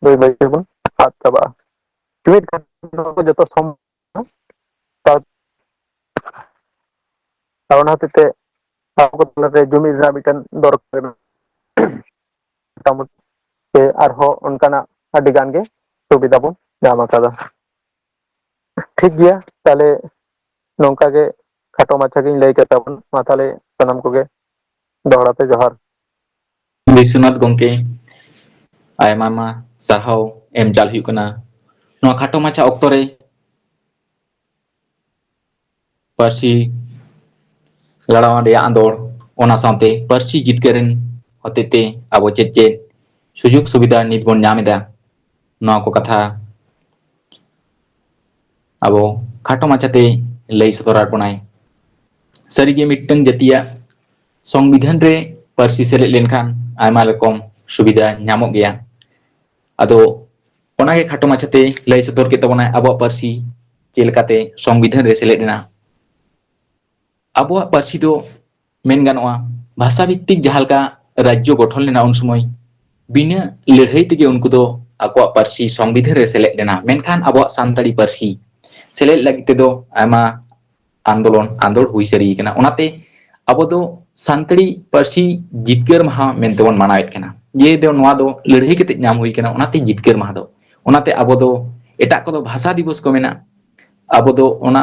ᱵᱟᱹᱭ ᱵᱟᱹᱭ ᱛᱮᱵᱚᱱ ᱟᱫ ᱪᱟᱵᱟᱜᱼᱟ᱾ ᱡᱩᱢᱤᱫ ᱠᱟᱛᱮ ᱱᱚᱣᱟ ᱠᱚ ᱡᱚᱛᱚ ᱥᱚᱢᱵᱷᱚᱵ᱾ ᱟᱨ ᱚᱱᱟ ᱦᱚᱛᱮᱡ ᱛᱮ ᱟᱵᱚ ᱠᱚ ᱛᱟᱞᱟᱨᱮ ᱡᱩᱢᱤᱫ ᱨᱮᱱᱟᱜ ᱢᱤᱫᱴᱮᱱ ᱫᱚᱨᱠᱟᱨ ᱢᱮᱱᱟᱜᱼᱟ᱾ ᱢᱚᱴᱟᱢᱩᱴᱤ ᱥᱮ ᱟᱨᱦᱚᱸ ᱚᱱᱠᱟᱱᱟᱜ ᱟᱹᱰᱤ ᱜᱟᱱ ᱜᱮ ᱥᱩᱵᱤᱫᱷᱟ ᱵᱚᱱ ᱧᱟᱢ ᱟᱠᱟᱫᱟ᱾ ᱴᱷᱤᱠ ᱜᱮᱭᱟ, ᱛᱟᱦᱞᱮ ᱱᱚᱝᱠᱟ ᱜᱮ ᱠᱷᱟᱴᱚ ᱢᱟᱪᱷᱟ ᱜᱤᱧ ᱞᱟᱹᱭ ᱠᱮᱫ ᱛᱟᱵᱚᱱ᱾ ᱢᱟ ᱛᱟᱦᱞᱮ ᱥᱟᱱᱟᱢ ᱠᱚᱜᱮ ᱫᱚᱦᱲᱟ ᱛᱮ ᱡᱚᱦᱟᱨ᱾ ᱵᱤᱥᱥᱚᱱᱟᱛᱷ ᱜᱚᱢᱠᱮ, ᱟᱭᱢᱟ ᱟᱭᱢᱟ ᱥᱟᱨᱦᱟᱣ ᱮᱢ ᱪᱟᱞ ᱦᱩᱭᱩᱜ ᱠᱟᱱᱟ ᱱᱚᱣᱟ ᱠᱷᱟᱴᱚ ᱢᱟᱪᱷᱟ ᱚᱠᱛᱚ ᱨᱮ᱾ ᱯᱟᱹᱨᱥᱤ ᱞᱟᱲᱟᱣᱟᱱ ᱨᱮᱭᱟᱜ ᱟᱸᱫᱳᱲ, ᱚᱱᱟ ᱥᱟᱶᱛᱮ ᱯᱟᱹᱨᱥᱤ ᱡᱤᱛᱠᱟᱹᱨ ᱨᱮᱱ ᱦᱚᱛᱮᱛᱮ ᱟᱵᱚ ᱪᱮᱫ ᱪᱮᱫ ᱥᱩᱡᱳᱜᱽ ᱥᱩᱵᱤᱫᱷᱟ ᱱᱤᱛ ᱵᱚᱱ ᱧᱟᱢ ᱮᱫᱟ, ᱱᱚᱣᱟ ᱠᱚ ᱠᱟᱛᱷᱟ ᱟᱵᱚ ᱠᱷᱟᱴᱚ ᱢᱟᱪᱷᱟᱛᱮ ᱞᱟᱹᱭ ᱥᱚᱫᱚᱨᱟᱫ ᱵᱚᱱᱟᱭ᱾ ᱥᱟᱹᱨᱤᱜᱮ ᱢᱤᱫᱴᱟᱝ ᱡᱟᱹᱛᱤᱭᱟᱜ ᱥᱚᱝᱵᱤᱫᱷᱟᱱ ᱨᱮ ᱯᱟᱹᱨᱥᱤ ᱥᱮᱞᱮᱫ ᱞᱮᱱᱠᱷᱟᱱ ᱟᱭᱢᱟ ᱨᱚᱠᱚᱢ ᱥᱩᱵᱤᱫᱷᱟ ᱧᱟᱢᱚᱜ ᱜᱮᱭᱟ᱾ ᱟᱫᱚ ᱚᱱᱟᱜᱮ ᱠᱷᱟᱴᱚ ᱢᱟᱪᱷᱟᱛᱮ ᱞᱟᱹᱭ ᱥᱚᱫᱚᱨ ᱠᱮᱫ ᱛᱟᱵᱚᱱᱟᱭ ᱟᱵᱚᱣᱟᱜ ᱯᱟᱹᱨᱥᱤ ᱪᱮᱫ ᱞᱮᱠᱟᱛᱮ ᱥᱚᱝᱵᱤᱫᱷᱟᱱ ᱨᱮ ᱥᱮᱞᱮᱫ ᱮᱱᱟ᱾ ᱟᱵᱚᱣᱟᱜ ᱯᱟᱹᱨᱥᱤ ᱫᱚ ᱢᱮᱱ ᱜᱟᱱᱚᱜᱼᱟ, ᱵᱷᱟᱥᱟ ᱵᱷᱤᱛᱛᱤᱠ ᱡᱟᱦᱟᱸ ᱞᱮᱠᱟ ᱨᱟᱡᱽᱡᱚ ᱜᱚᱴᱷᱚᱱ ᱞᱮᱱᱟ ᱩᱱ ᱥᱚᱢᱚᱭ, ᱵᱤᱱᱟᱹ ᱞᱟᱹᱲᱦᱟᱹᱭ ᱛᱮᱜᱮ ᱩᱱᱠᱩ ᱫᱚ ᱟᱠᱚᱣᱟᱜ ᱯᱟᱹᱨᱥᱤ ᱥᱚᱝᱵᱤᱫᱷᱟᱱ ᱨᱮ ᱥᱮᱞᱮᱫ ᱞᱮᱱᱟ᱾ ᱢᱮᱱᱠᱷᱟᱱ ᱟᱵᱚᱣᱟᱜ ᱥᱟᱱᱛᱟᱲᱤ ᱯᱟᱹᱨᱥᱤ ᱥᱮᱞᱮᱫ ᱞᱟᱹᱜᱤᱫ ᱛᱮᱫᱚ ᱟᱭᱢᱟ ᱟᱱᱫᱳᱞᱚᱱ ᱟᱸᱫᱳᱲ ᱦᱩᱭ ᱥᱟᱹᱨᱤ ᱠᱟᱱᱟ᱾ ᱚᱱᱟᱛᱮ ᱟᱵᱚ ᱫᱚ ᱥᱟᱱᱛᱟᱲᱤ ᱯᱟᱹᱨᱥᱤ ᱡᱤᱛᱠᱟᱹᱨ ᱢᱟᱦᱟ ᱢᱮᱱᱛᱮ ᱵᱚᱱ ᱢᱟᱱᱟᱣᱮᱫ ᱠᱟᱱᱟ᱾ ᱡᱮ ᱫᱚ ᱱᱚᱣᱟ ᱫᱚ ᱞᱟᱹᱲᱦᱟᱹᱭ ᱠᱟᱛᱮ ᱧᱟᱢ ᱦᱩᱭ ᱠᱟᱱᱟ, ᱚᱱᱟᱛᱮ ᱡᱤᱛᱠᱟᱹᱨ ᱢᱟᱦᱟ ᱫᱚ᱾ ᱚᱱᱟᱛᱮ ᱟᱵᱚ ᱫᱚ ᱮᱴᱟᱜ ᱠᱚᱫᱚ ᱵᱷᱟᱥᱟ ᱫᱤᱵᱚᱥ ᱠᱚ ᱢᱮᱱᱟ, ᱟᱵᱚ ᱫᱚ ᱚᱱᱟ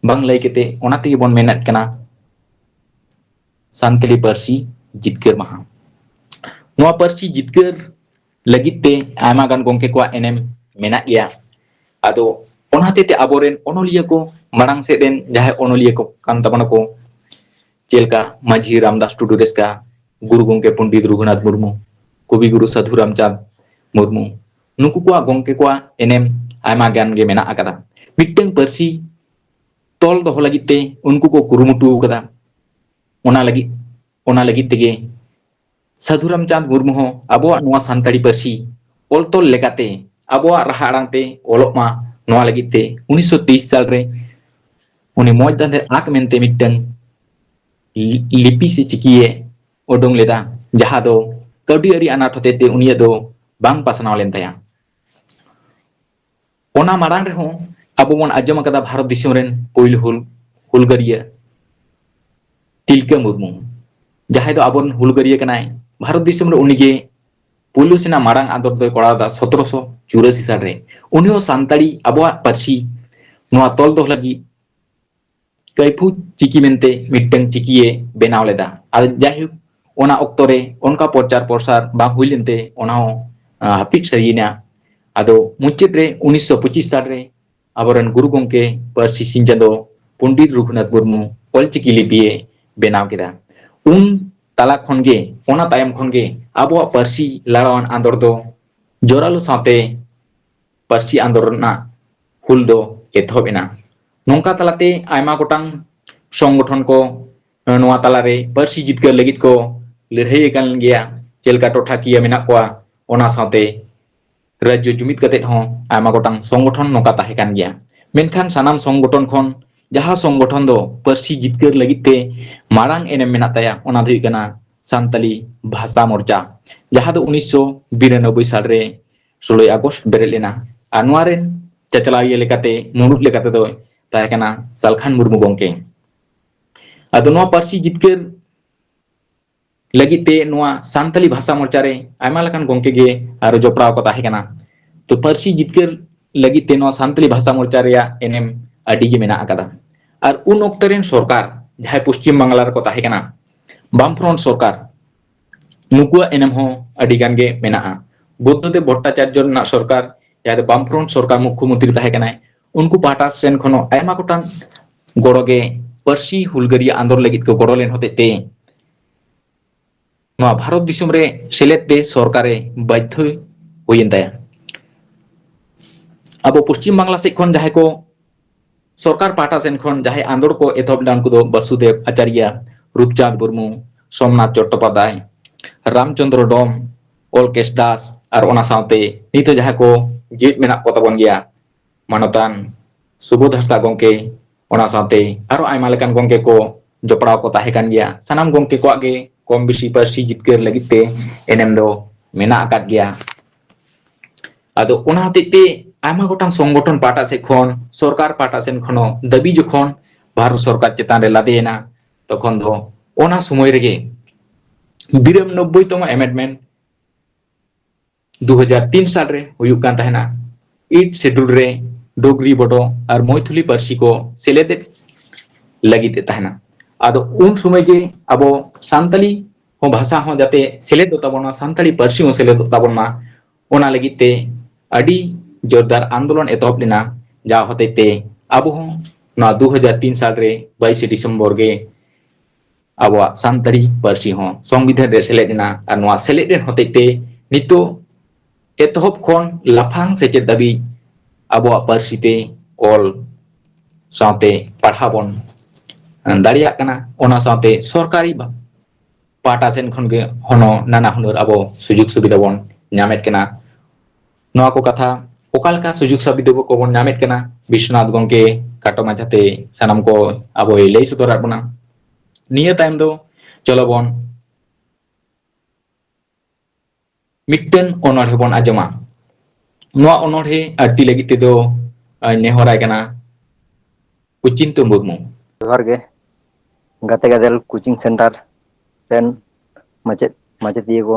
ᱵᱟᱝ ᱞᱟᱹᱭ ᱠᱟᱛᱮ ᱚᱱᱟ ᱛᱮᱜᱮ ᱵᱚᱱ ᱢᱮᱱᱮᱫ ᱠᱟᱱᱟ ᱥᱟᱱᱛᱟᱲᱤ ᱯᱟᱹᱨᱥᱤ ᱡᱤᱛᱠᱟᱹᱨ ᱢᱟᱦᱟ᱾ ᱱᱚᱣᱟ ᱯᱟᱹᱨᱥᱤ ᱡᱤᱛᱠᱟᱹᱨ ᱞᱟᱹᱜᱤᱫ ᱛᱮ ᱟᱭᱢᱟ ᱜᱟᱱ ᱜᱚᱢᱠᱮ ᱠᱚᱣᱟᱜ ᱮᱱᱮᱢ ᱢᱮᱱᱟᱜ ᱜᱮᱭᱟ᱾ ᱟᱫᱚ ᱚᱱᱟ ᱦᱚᱛᱮᱡ ᱛᱮ ᱟᱵᱚᱨᱮᱱ ᱚᱱᱚᱞᱤᱭᱟᱹ ᱠᱚ, ᱢᱟᱲᱟᱝ ᱥᱮᱫ ᱨᱮᱱ ᱡᱟᱦᱟᱸᱭ ᱚᱱᱚᱞᱤᱭᱟᱹ ᱠᱚ ᱠᱟᱱ ᱛᱟᱵᱚᱱᱟ ᱠᱚ, ᱪᱮᱫ ᱞᱮᱠᱟ ᱢᱟᱹᱡᱷᱤ ᱨᱟᱢᱫᱟᱥ ᱴᱩᱰᱩ ᱨᱮᱥᱠᱟ, ᱜᱩᱨᱩ ᱜᱚᱢᱠᱮ ᱯᱚᱱᱰᱤᱛ ᱨᱚᱜᱷᱩᱱᱟᱛᱷ ᱢᱩᱨᱢᱩ, ᱠᱚᱵᱤ ᱜᱩᱨᱩ ᱥᱟᱹᱫᱷᱩ ᱨᱟᱢᱪᱟᱸᱫᱽ ᱢᱩᱨᱢᱩ, ᱱᱩᱠᱩ ᱠᱚᱣᱟᱜ, ᱜᱚᱢᱠᱮ ᱠᱚᱣᱟᱜ ᱮᱱᱮᱢ ᱟᱭᱢᱟ ᱜᱟᱱ ᱜᱮ ᱢᱮᱱᱟᱜ ᱟᱠᱟᱫᱟ᱾ ᱢᱤᱫᱴᱟᱝ ᱯᱟᱹᱨᱥᱤ ᱛᱚᱞ ᱫᱚᱦᱚ ᱞᱟᱹᱜᱤᱫ ᱛᱮ ᱩᱱᱠᱩ ᱠᱚ ᱠᱩᱨᱩᱢᱩᱴᱩ ᱟᱠᱟᱫᱟ᱾ ᱚᱱᱟ ᱞᱟᱹᱜᱤᱫ, ᱚᱱᱟ ᱞᱟᱹᱜᱤᱫ ᱛᱮᱜᱮ ᱥᱟᱹᱫᱷᱩ ᱨᱟᱢᱪᱟᱸᱫᱽ ᱢᱩᱨᱢᱩ ᱦᱚᱸ ᱟᱵᱚᱣᱟᱜ ᱱᱚᱣᱟ ᱥᱟᱱᱛᱟᱲᱤ ᱯᱟᱹᱨᱥᱤ ᱚᱞ ᱛᱚᱞ ᱞᱮᱠᱟᱛᱮ ᱟᱵᱚᱣᱟᱜ ᱨᱟᱦᱟ ᱟᱲᱟᱝ ᱛᱮ ᱚᱞᱚᱜ ᱢᱟ, ᱱᱚᱣᱟ ᱞᱟᱹᱜᱤᱫ ᱛᱮ ᱩᱱᱤᱥᱥᱚ ᱛᱮᱭᱤᱥ ᱥᱟᱞ ᱨᱮ ᱩᱱᱤ ᱢᱚᱸᱡᱽ ᱫᱷᱟᱸᱫᱮᱨ ᱟᱸᱠ ᱢᱮᱱᱛᱮ ᱢᱤᱫᱴᱟᱝ ᱞᱤ-, ᱞᱤᱯᱤ ᱥᱮ ᱪᱤᱠᱤᱭᱮ ᱩᱰᱩᱝ ᱞᱮᱫᱟ, ᱡᱟᱦᱟᱸ ᱫᱚ ᱠᱟᱹᱣᱰᱤ ᱟᱹᱨᱤ ᱟᱱᱟᱴ ᱦᱚᱛᱮᱛᱮ ᱩᱱᱤᱭᱟᱜ ᱫᱚ ᱵᱟᱝ ᱯᱟᱥᱱᱟᱣ ᱞᱮᱱ ᱛᱟᱭᱟ᱾ ᱚᱱᱟ ᱢᱟᱲᱟᱝ ᱨᱮᱦᱚᱸ ᱟᱵᱚ ᱵᱚᱱ ᱟᱸᱡᱚᱢ ᱟᱠᱟᱫᱟ ᱵᱷᱟᱨᱚᱛ ᱫᱤᱥᱚᱢ ᱨᱮᱱ ᱯᱳᱭᱞᱳ ᱦᱩᱞ-, ᱦᱩᱞᱜᱟᱹᱨᱤᱭᱟᱹ ᱛᱤᱞᱠᱟᱹ ᱢᱩᱨᱢᱩ, ᱡᱟᱦᱟᱸᱭ ᱫᱚ ᱟᱵᱚᱨᱮᱱ ᱦᱩᱞᱜᱟᱹᱨᱤᱭᱟᱹ ᱠᱟᱱᱟᱭ᱾ ᱵᱷᱟᱨᱚᱛ ᱫᱤᱥᱚᱢ ᱨᱮ ᱩᱱᱤᱜᱮ ᱯᱳᱭᱞᱳ ᱥᱮᱱᱟᱜ ᱢᱟᱲᱟᱝ ᱟᱸᱫᱳᱲ ᱫᱚᱭ ᱠᱚᱨᱟᱣ ᱞᱮᱫᱟ ᱥᱚᱛᱨᱚᱥᱚ ᱪᱩᱨᱟᱥᱤ ᱥᱟᱞ ᱨᱮ᱾ ᱩᱱᱤ ᱦᱚᱸ ᱥᱟᱱᱛᱟᱲᱤ ᱟᱵᱚᱣᱟᱜ ᱯᱟᱹᱨᱥᱤ ᱱᱚᱣᱟ ᱛᱚᱞ ᱫᱚᱦᱚ ᱞᱟᱹᱜᱤᱫ ᱠᱟᱹᱭᱯᱷᱩ ᱪᱤᱠᱤ ᱢᱮᱱᱛᱮ ᱢᱤᱫᱴᱟᱝ ᱪᱤᱠᱤᱭᱮ ᱵᱮᱱᱟᱣ ᱞᱮᱫᱟ᱾ ᱟᱨ ᱡᱟᱭᱦᱳᱠ, ᱚᱱᱟ ᱚᱠᱛᱚ ᱨᱮ ᱚᱱᱠᱟ ᱯᱨᱚᱪᱟᱨ ᱯᱨᱚᱥᱟᱨ ᱵᱟᱝ ᱦᱩᱭ ᱞᱮᱱᱛᱮ ᱚᱱᱟ ᱦᱚᱸ, ᱟᱸ, ᱦᱟᱹᱯᱤᱫ ᱥᱟᱹᱨᱤᱭᱮᱱᱟ᱾ ᱟᱫᱚ ᱢᱩᱪᱟᱹᱫ ᱨᱮ ᱩᱱᱤᱥᱥᱚ ᱯᱚᱸᱪᱤᱥ ᱥᱟᱞ ᱨᱮ ᱟᱵᱚᱨᱮᱱ ᱜᱩᱨᱩ ᱜᱚᱢᱠᱮ ᱯᱟᱹᱨᱥᱤ ᱥᱤᱧ ᱪᱟᱸᱫᱚ ᱯᱚᱱᱰᱤᱛ ᱨᱚᱜᱷᱩᱱᱟᱛᱷ ᱢᱩᱨᱢᱩ ᱚᱞᱪᱤᱠᱤ ᱞᱤᱯᱤᱭᱮ ᱵᱮᱱᱟᱣ ᱠᱮᱫᱟ᱾ ᱩᱱ ᱛᱟᱞᱟ ᱠᱷᱚᱱ ᱜᱮ, ᱚᱱᱟ ᱛᱟᱭᱚᱢ ᱠᱷᱚᱱ ᱜᱮ ᱟᱵᱚᱣᱟᱜ ᱯᱟᱹᱨᱥᱤ ᱞᱟᱲᱟᱣᱟᱱ ᱟᱸᱫᱳᱲ ᱫᱚ ᱡᱳᱨᱟᱞᱳ ᱥᱟᱶᱛᱮ ᱯᱟᱹᱨᱥᱤ ᱟᱸᱫᱳᱲ ᱨᱮᱱᱟᱜ ᱦᱩᱞ ᱫᱚ ᱮᱛᱚᱦᱚᱵ ᱮᱱᱟ᱾ ᱱᱚᱝᱠᱟ ᱛᱟᱞᱟᱛᱮ ᱟᱭᱢᱟ ᱜᱚᱴᱟᱝ ᱥᱚᱝᱜᱚᱴᱷᱚᱱ ᱠᱚ ᱱᱚᱣᱟ ᱛᱟᱞᱟᱨᱮ ᱯᱟᱹᱨᱥᱤ ᱡᱤᱛᱠᱟᱹᱨ ᱞᱟᱹᱜᱤᱫ ᱠᱚ ᱞᱟᱹᱲᱦᱟᱹᱭ ᱟᱠᱟᱱ ᱜᱮᱭᱟ᱾ ᱪᱮᱫ ᱞᱮᱠᱟ ᱴᱚᱴᱷᱟᱠᱤᱭᱟᱹ ᱢᱮᱱᱟᱜ ᱠᱚᱣᱟ, ᱚᱱᱟ ᱥᱟᱶᱛᱮ ᱨᱟᱡᱽᱡᱚ ᱡᱩᱢᱤᱫ ᱠᱟᱛᱮᱫ ᱦᱚᱸ ᱟᱭᱢᱟ ᱜᱚᱴᱟᱝ ᱥᱚᱝᱜᱚᱴᱷᱚᱱ ᱱᱚᱝᱠᱟ ᱛᱟᱦᱮᱸ ᱠᱟᱱ ᱜᱮᱭᱟ᱾ ᱢᱮᱱᱠᱷᱟᱱ ᱥᱟᱱᱟᱢ ᱥᱚᱝᱜᱚᱴᱷᱚᱱ ᱠᱷᱚᱱ ᱡᱟᱦᱟᱸ ᱥᱚᱝᱜᱚᱴᱷᱚᱱ ᱫᱚ ᱯᱟᱹᱨᱥᱤ ᱡᱤᱛᱠᱟᱹᱨ ᱞᱟᱹᱜᱤᱫ ᱛᱮ ᱢᱟᱲᱟᱝ ᱮᱱᱮᱢ ᱢᱮᱱᱟᱜ ᱛᱟᱭᱟ, ᱚᱱᱟ ᱫᱚ ᱦᱩᱭᱩᱜ ᱠᱟᱱᱟ ᱥᱟᱱᱛᱟᱞᱤ ᱵᱷᱟᱥᱟ ᱢᱳᱨᱪᱟ, ᱡᱟᱦᱟᱸ ᱫᱚ ᱩᱱᱤᱥᱥᱚ ᱵᱤᱨᱟᱱᱚᱵᱵᱳᱭ ᱥᱟᱞ ᱨᱮ ᱥᱳᱞᱳᱭ ᱟᱜᱚᱥᱴ ᱵᱮᱨᱮᱫ ᱞᱮᱱᱟ᱾ ᱟᱨ ᱱᱚᱣᱟ ᱨᱮᱱ ᱪᱟᱪᱞᱟᱣᱤᱭᱟᱹ ᱞᱮᱠᱟᱛᱮ, ᱢᱩᱬᱩᱫ ᱞᱮᱠᱟᱛᱮ ᱫᱚᱭ ᱛᱟᱦᱮᱸ ᱠᱟᱱᱟ ᱥᱟᱞᱠᱷᱟᱱ ᱢᱩᱨᱢᱩ ᱜᱚᱢᱠᱮ᱾ ᱟᱫᱚ ᱱᱚᱣᱟ ᱯᱟᱹᱨᱥᱤ ᱡᱤᱛᱠᱟᱹᱨ ᱞᱟᱹᱜᱤᱫ ᱛᱮ ᱱᱚᱣᱟ ᱥᱟᱱᱛᱟᱞᱤ ᱵᱷᱟᱥᱟ ᱢᱳᱨᱪᱟ ᱨᱮ ᱟᱭᱢᱟ ᱞᱮᱠᱟᱱ ᱜᱚᱢᱠᱮ ᱜᱮ ᱟᱨᱚ ᱡᱚᱯᱲᱟᱣ ᱠᱚ ᱛᱟᱦᱮᱸ ᱠᱟᱱᱟ᱾ ᱛᱚ, ᱯᱟᱹᱨᱥᱤ ᱡᱤᱛᱠᱟᱹᱨ ᱞᱟᱹᱜᱤᱫ ᱛᱮ ᱱᱚᱣᱟ ᱥᱟᱱᱛᱟᱞᱤ ᱵᱷᱟᱥᱟ ᱢᱳᱨᱪᱟ ᱨᱮᱭᱟᱜ ᱮᱱᱮᱢ ᱟᱹᱰᱤ ᱜᱮ ᱢᱮᱱᱟᱜ ᱟᱠᱟᱫᱟ᱾ ᱟᱨ ᱩᱱ ᱚᱠᱛᱚ ᱨᱮᱱ ᱥᱚᱨᱠᱟᱨ, ᱡᱟᱦᱟᱸᱭ ᱯᱚᱥᱪᱤᱢ ᱵᱟᱝᱞᱟ ᱨᱮᱠᱚ ᱛᱟᱦᱮᱸ ᱠᱟᱱᱟ, ᱵᱟᱢ ᱯᱷᱨᱚᱱᱴ ᱥᱚᱨᱠᱟᱨ, ᱱᱩᱠᱩᱣᱟᱜ ᱮᱱᱮᱢ ᱦᱚᱸ ᱟᱹᱰᱤ ᱜᱟᱱ ᱜᱮ ᱢᱮᱱᱟᱜᱼᱟ᱾ ᱵᱩᱫᱽᱫᱷᱚᱫᱮᱵ ᱵᱷᱚᱴᱴᱟᱪᱟᱨᱡᱚ ᱨᱮᱱᱟᱜ ᱥᱚᱨᱠᱟᱨ, ᱡᱟᱦᱟᱸ ᱫᱚ ᱵᱟᱢ ᱯᱷᱨᱚᱱᱴ ᱥᱚᱨᱠᱟᱨ ᱢᱩᱠᱷᱭᱚ ᱢᱚᱱᱛᱨᱤ ᱛᱟᱦᱮᱸ ᱠᱟᱱᱟᱭ, ᱩᱱᱠᱩ ᱯᱟᱦᱴᱟ ᱥᱮᱱ ᱠᱷᱚᱱ ᱦᱚᱸ ᱟᱭᱢᱟ ᱜᱚᱴᱟᱝ ᱜᱚᱲᱚ ᱜᱮ ᱯᱟᱹᱨᱥᱤ ᱦᱩᱞᱜᱟᱹᱨᱤᱭᱟᱹ ᱟᱸᱫᱳᱲ ᱞᱟᱹᱜᱤᱫ ᱠᱚ ᱜᱚᱲᱚ ᱞᱮᱱ ᱦᱚᱛᱮᱡ ᱛᱮ ᱱᱚᱣᱟ ᱵᱷᱟᱨᱚᱛ ᱫᱤᱥᱚᱢ ᱨᱮ ᱥᱮᱞᱮᱫ ᱛᱮ ᱥᱚᱨᱠᱟᱨᱮ ᱵᱟᱫᱽᱫᱷᱚ ᱦᱩᱭᱮᱱ ᱛᱟᱭᱟ᱾ ᱟᱵᱚ ᱯᱚᱥᱪᱤᱢ ᱵᱟᱝᱞᱟ ᱥᱮᱫ ᱠᱷᱚᱱ ᱡᱟᱦᱟᱸᱭ ᱠᱚ ᱥᱚᱨᱠᱟᱨ ᱯᱟᱦᱴᱟ ᱥᱮᱱ ᱠᱷᱚᱱ ᱡᱟᱦᱟᱸᱭ ᱟᱸᱫᱳᱲ ᱠᱚ ᱮᱛᱚᱦᱚᱵ ᱞᱮᱫᱟ, ᱩᱱᱠᱩ ᱫᱚ ᱵᱟᱥᱩᱫᱮᱵ ᱟᱪᱟᱨᱭᱟ, ᱨᱩᱯᱪᱟᱸᱫᱽ ᱢᱩᱨᱢᱩ, ᱥᱳᱢᱱᱟᱛᱷ ᱪᱚᱴᱴᱳᱯᱟᱫᱽᱫᱷᱟᱭ, ᱨᱟᱢᱪᱚᱸᱫᱽᱨᱚ ᱰᱚᱢ, ᱚᱞᱠᱮᱥ ᱫᱟᱥ, ᱟᱨ ᱚᱱᱟ ᱥᱟᱶᱛᱮ ᱱᱤᱛᱚᱜ ᱡᱟᱦᱟᱸ ᱠᱚ ᱡᱤᱣᱮᱫ ᱢᱮᱱᱟᱜ ᱠᱚ ᱛᱟᱵᱚᱱ ᱜᱮᱭᱟ, ᱢᱟᱱᱚᱛᱟᱱ ᱥᱩᱵᱳᱫᱷ ᱦᱟᱸᱥᱫᱟ ᱜᱚᱢᱠᱮ, ᱚᱱᱟ ᱥᱟᱶᱛᱮ ᱟᱨᱚ ᱟᱭᱢᱟ ᱞᱮᱠᱟᱱ ᱜᱚᱢᱠᱮ ᱠᱚ ᱡᱚᱯᱲᱟᱣ ᱠᱚ ᱛᱟᱦᱮᱸ ᱠᱟᱱ ᱜᱮᱭᱟ᱾ ᱥᱟᱱᱟᱢ ᱜᱚᱢᱠᱮ ᱠᱚᱣᱟᱜ ᱜᱮ ᱠᱚᱢ ᱵᱮᱥᱤ ᱯᱟᱹᱨᱥᱤ ᱡᱤᱛᱠᱟᱹᱨ ᱞᱟᱹᱜᱤᱫ ᱛᱮ ᱮᱱᱮᱢ ᱫᱚ ᱢᱮᱱᱟᱜ ᱟᱠᱟᱫ ᱜᱮᱭᱟ᱾ ᱟᱫᱚ ᱚᱱᱟ ᱦᱚᱛᱮᱡ ᱛᱮ ᱟᱭᱢᱟ ᱜᱚᱴᱟᱝ ᱥᱚᱝᱜᱚᱴᱷᱚᱱ ᱯᱟᱦᱴᱟ ᱥᱮᱫ ᱠᱷᱚᱱ, ᱥᱚᱨᱠᱟᱨ ᱯᱟᱦᱴᱟ ᱥᱮᱫ ᱠᱷᱚᱱ ᱦᱚᱸ ᱫᱟᱹᱵᱤ ᱡᱚᱠᱷᱚᱱ ᱵᱷᱟᱨᱚᱛ ᱥᱚᱨᱠᱟᱨ ᱪᱮᱛᱟᱱ ᱨᱮ ᱞᱟᱫᱮᱭᱮᱱᱟ, ᱛᱚᱠᱷᱚᱱ ᱫᱚ ᱚᱱᱟ ᱥᱚᱢᱚᱭ ᱨᱮᱜᱮ ᱵᱤᱨᱟᱱᱚᱵᱵᱳᱭ ᱛᱚᱢᱚ ᱮᱢᱮᱱᱰᱢᱮᱱᱴ ᱫᱩ ᱦᱟᱡᱟᱨ ᱛᱤᱱ ᱥᱟᱞ ᱨᱮ ᱦᱩᱭᱩᱜ ᱠᱟᱱ ᱛᱟᱦᱮᱱᱟ᱾ ᱮᱭᱤᱴ ᱥᱤᱰᱩᱞ ᱨᱮ ᱰᱳᱜᱽᱨᱤ, ᱵᱳᱰᱳ ᱟᱨ ᱢᱚᱭᱛᱷᱩᱞᱤ ᱯᱟᱹᱨᱥᱤ ᱠᱚ ᱥᱮᱞᱮᱫ ᱞᱟᱹᱜᱤᱫ ᱮ ᱛᱟᱦᱮᱱᱟ᱾ ᱟᱫᱚ ᱩᱱ ᱥᱚᱢᱚᱭ ᱜᱮ ᱟᱵᱚ ᱥᱟᱱᱛᱟᱞᱤ ᱦᱚᱸ ᱵᱷᱟᱥᱟ ᱦᱚᱸ ᱡᱟᱛᱮ ᱥᱮᱞᱮᱫᱚᱜ ᱛᱟᱵᱚᱱ ᱢᱟ, ᱥᱟᱱᱛᱟᱲᱤ ᱯᱟᱹᱨᱥᱤ ᱦᱚᱸ ᱥᱮᱞᱮᱫᱚᱜ ᱛᱟᱵᱚᱱ ᱢᱟ, ᱚᱱᱟ ᱞᱟᱹᱜᱤᱫ ᱛᱮ ᱟᱹᱰᱤ ᱡᱳᱨᱫᱟᱨ ᱟᱱᱫᱳᱞᱚᱱ ᱮᱛᱚᱦᱚᱵ ᱞᱮᱱᱟ, ᱡᱟ ᱦᱚᱛᱮᱡ ᱛᱮ ᱟᱵᱚ ᱦᱚᱸ ᱱᱚᱣᱟ ᱫᱩ ᱦᱟᱡᱟᱨ ᱛᱤᱱ ᱥᱟᱞ ᱨᱮ ᱵᱟᱭᱤᱥᱮ ᱰᱤᱥᱮᱢᱵᱚᱨ ᱜᱮ ᱟᱵᱚᱣᱟᱜ ᱥᱟᱱᱛᱟᱲᱤ ᱯᱟᱹᱨᱥᱤ ᱦᱚᱸ ᱥᱚᱝᱵᱤᱫᱷᱟᱱ ᱨᱮ ᱥᱮᱞᱮᱫ ᱮᱱᱟ᱾ ᱟᱨ ᱱᱚᱣᱟ ᱥᱮᱞᱮᱫ ᱮᱱ ᱦᱚᱛᱮᱡ ᱛᱮ ᱱᱤᱛᱚᱜ ᱮᱛᱚᱦᱚᱵ ᱠᱷᱚᱱ ᱞᱟᱯᱷᱟᱝ ᱥᱮᱪᱮᱫ ᱫᱷᱟᱹᱵᱤᱡ ᱟᱵᱚᱣᱟᱜ ᱯᱟᱹᱨᱥᱤ ᱛᱮ ᱚᱞ ᱥᱟᱶᱛᱮ ᱯᱟᱲᱦᱟᱣ ᱵᱚᱱ ᱫᱟᱲᱮᱭᱟᱜ ᱠᱟᱱᱟ᱾ ᱚᱱᱟ ᱥᱟᱶᱛᱮ ᱥᱚᱨᱠᱟᱨᱤ ᱵᱟ-, ᱯᱟᱦᱴᱟ ᱥᱮᱱ ᱠᱷᱚᱱ ᱜᱮ ᱦᱚᱱᱚ ᱱᱟᱱᱟ ᱦᱩᱱᱟᱹᱨ ᱟᱵᱚ ᱥᱩᱡᱳᱜᱽ ᱥᱩᱵᱤᱫᱷᱟ ᱵᱚᱱ ᱧᱟᱢᱮᱫ ᱠᱟᱱᱟ᱾ ᱱᱚᱣᱟ ᱠᱚ ᱠᱟᱛᱷᱟ, ᱚᱠᱟ ᱞᱮᱠᱟ ᱥᱩᱡᱳᱜᱽ ᱥᱩᱵᱤᱫᱷᱟ ᱠᱚᱵᱚᱱ ᱧᱟᱢᱮᱫ ᱠᱟᱱᱟ, ᱵᱤᱥᱣᱚᱱᱟᱛᱷ ᱜᱚᱢᱠᱮ ᱠᱷᱟᱴᱚ ᱢᱟᱪᱷᱟᱛᱮ ᱥᱟᱱᱟᱢ ᱠᱚ ᱟᱵᱚᱭ ᱞᱟᱹᱭ ᱥᱚᱫᱚᱨᱟᱫ ᱵᱚᱱᱟ᱾ ᱱᱤᱭᱟᱹ ᱛᱟᱭᱚᱢ ᱫᱚ ᱪᱚᱞᱚ ᱵᱚᱱ ᱢᱤᱫᱴᱟᱝ ᱚᱱᱚᱬᱦᱮ ᱵᱚᱱ ᱟᱸᱡᱚᱢᱟ᱾ ᱱᱚᱣᱟ ᱚᱱᱚᱬᱦᱮ ᱟᱹᱲᱛᱤ ᱞᱟᱹᱜᱤᱫ ᱛᱮᱫᱚ, ᱟᱸ, ᱱᱮᱦᱚᱨᱟᱭ ᱠᱟᱱᱟ ᱚᱪᱤᱱᱛᱚ ᱢᱩᱨᱢᱩ᱾ ᱡᱚᱦᱟᱨ ᱜᱮ ᱜᱟᱛᱮ ᱜᱟᱫᱮᱞ ᱠᱳᱪᱤᱝ ᱥᱮᱱᱴᱟᱨ ᱨᱮᱱ ᱢᱟᱪᱮᱫ ᱢᱟᱪᱮᱛᱤᱭᱟᱹ ᱠᱚ,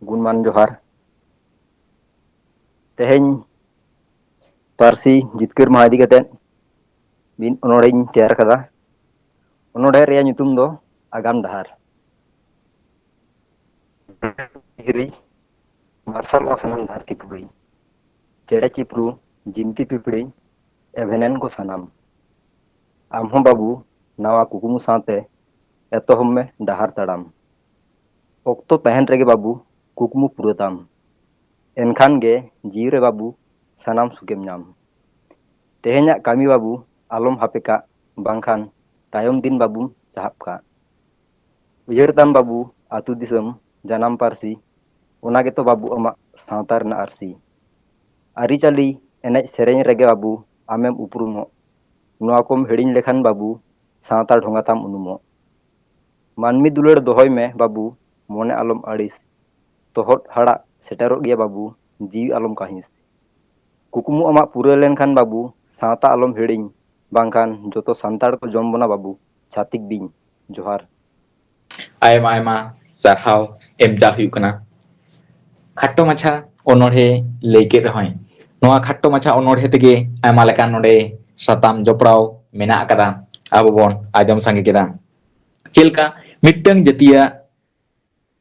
ᱜᱩᱱᱢᱟᱱ ᱡᱚᱦᱟᱨ᱾ ᱛᱮᱦᱮᱧ ᱯᱟᱹᱨᱥᱤ ᱡᱤᱛᱠᱟᱹᱨ ᱢᱟᱦᱟ ᱤᱫᱤ ᱠᱟᱛᱮ ᱢᱤᱫ ᱚᱱᱚᱬᱦᱮᱧ ᱛᱮᱭᱟᱨ ᱠᱟᱫᱟ᱾ ᱚᱱᱚᱬᱦᱮ ᱨᱮᱭᱟᱜ ᱧᱩᱛᱩᱢ ᱫᱚ ᱟᱜᱟᱢ ᱰᱟᱦᱟᱨ᱾ ᱫᱷᱤᱨᱤ ᱢᱟᱨᱥᱟᱞᱚᱜᱼᱟ ᱥᱟᱱᱟᱢ ᱫᱷᱟᱹᱨᱛᱤ ᱯᱩᱨᱤ, ᱪᱮᱬᱮ ᱪᱤᱯᱨᱩ ᱡᱤᱱᱛᱤ ᱯᱤᱯᱤᱲᱤ ᱮᱵᱷᱮᱱᱮᱱ ᱠᱚ ᱥᱟᱱᱟᱢ᱾ ᱟᱢ ᱦᱚᱸ ᱵᱟᱹᱵᱩ ᱱᱟᱣᱟ ᱠᱩᱠᱢᱩ ᱥᱟᱶᱛᱮ ᱮᱛᱚᱦᱚᱵ ᱢᱮ ᱰᱟᱦᱟᱨ ᱛᱟᱲᱟᱢ᱾ ᱚᱠᱛᱚ ᱛᱟᱦᱮᱱ ᱨᱮᱜᱮ ᱵᱟᱹᱵᱩ ᱠᱩᱠᱢᱩ ᱯᱩᱨᱟᱹ ᱛᱟᱢ, ᱮᱱᱠᱷᱟᱱ ᱜᱮ ᱡᱤᱣᱤ ᱨᱮ ᱵᱟᱹᱵᱩ ᱥᱟᱱᱟᱢ ᱥᱩᱠᱮᱢ ᱧᱟᱢ᱾ ᱛᱮᱦᱮᱧᱟᱜ ᱠᱟᱹᱢᱤ ᱵᱟᱹᱵᱩ ᱟᱞᱚᱢ ᱦᱟᱯᱮ ᱠᱟᱜ, ᱵᱟᱝᱠᱷᱟᱱ ᱛᱟᱭᱚᱢ ᱫᱤᱱ ᱵᱟᱹᱵᱩᱢ ᱪᱟᱦᱟᱵ ᱠᱟᱜ᱾ ᱩᱭᱦᱟᱹᱨ ᱛᱟᱢ ᱵᱟᱹᱵᱩ ᱟᱹᱛᱩ ᱫᱤᱥᱚᱢ ᱡᱟᱱᱟᱢ ᱯᱟᱹᱨᱥᱤ, ᱚᱱᱟ ᱜᱮᱛᱚ ᱵᱟᱹᱵᱩ ᱟᱢᱟᱜ ᱥᱟᱶᱛᱟ ᱨᱮᱱᱟᱜ ᱟᱹᱨᱥᱤ᱾ ᱟᱹᱨᱤᱪᱟᱹᱞᱤ ᱮᱱᱮᱡ ᱥᱮᱨᱮᱧ ᱨᱮᱜᱮ ᱵᱟᱹᱵᱩ ᱟᱢᱮᱢ ᱩᱯᱨᱩᱢᱚᱜ, ᱱᱚᱣᱟ ᱠᱚᱢ ᱦᱤᱲᱤᱧ ᱞᱮᱠᱷᱟᱱ ᱵᱟᱹᱵᱩ ᱥᱟᱶᱛᱟ ᱰᱷᱚᱸᱜᱟ ᱛᱟᱢ ᱩᱱᱩᱢᱚᱜ᱾ ᱢᱟᱹᱱᱢᱤ ᱫᱩᱞᱟᱹᱲ ᱫᱚᱦᱚᱭ ᱢᱮ ᱵᱟᱹᱵᱩ, ᱢᱚᱱᱮ ᱟᱞᱚᱢ ᱟᱹᱲᱤᱥ, ᱛᱚᱦᱚᱫ ᱦᱟᱲᱟᱜ ᱥᱮᱴᱮᱨᱚᱜ ᱜᱮᱭᱟ ᱵᱟᱹᱵᱩ, ᱡᱤᱣᱤ ᱟᱞᱚᱢ ᱠᱟᱹᱦᱤᱥ᱾ ᱠᱩᱠᱢᱩ ᱟᱢᱟᱜ ᱯᱩᱨᱟᱹᱣ ᱞᱮᱱᱠᱷᱟᱱ ᱵᱟᱹᱵᱩ, ᱥᱟᱶᱛᱟ ᱟᱞᱚᱢ ᱦᱤᱲᱤᱧ, ᱵᱟᱝᱠᱷᱟᱱ ᱡᱚᱛᱚ ᱥᱟᱱᱛᱟᱲ ᱠᱚ ᱡᱚᱢ ᱵᱚᱱᱟ ᱵᱟᱹᱵᱩ, ᱪᱷᱟᱹᱛᱤᱠ ᱵᱤᱧ᱾ ᱡᱚᱦᱟᱨ᱾ ᱟᱭᱢᱟ ᱟᱭᱢᱟ ᱥᱟᱨᱦᱟᱣ ᱮᱢ ᱪᱟᱞ ᱦᱩᱭᱩᱜ ᱠᱟᱱᱟ᱾ ᱠᱷᱟᱴᱚ ᱢᱟᱪᱷᱟ ᱚᱱᱚᱬᱦᱮ ᱞᱟᱹᱭ ᱠᱮᱫ ᱨᱮᱦᱚᱸᱭ, ᱱᱚᱣᱟ ᱠᱷᱟᱴᱚ ᱢᱟᱪᱷᱟ ᱚᱱᱚᱬᱦᱮ ᱛᱮᱜᱮ ᱟᱭᱢᱟ ᱞᱮᱠᱟᱱ ᱱᱚᱰᱮ ᱥᱟᱛᱟᱢ ᱡᱚᱯᱲᱟᱣ ᱢᱮᱱᱟᱜ ᱟᱠᱟᱫᱟ, ᱟᱵᱚ ᱵᱚᱱ ᱟᱸᱡᱚᱢ ᱥᱟᱸᱜᱮ ᱠᱮᱫᱟ᱾ ᱪᱮᱫ ᱞᱮᱠᱟ ᱢᱤᱫᱴᱟᱝ ᱡᱟᱹᱛᱤᱭᱟᱜ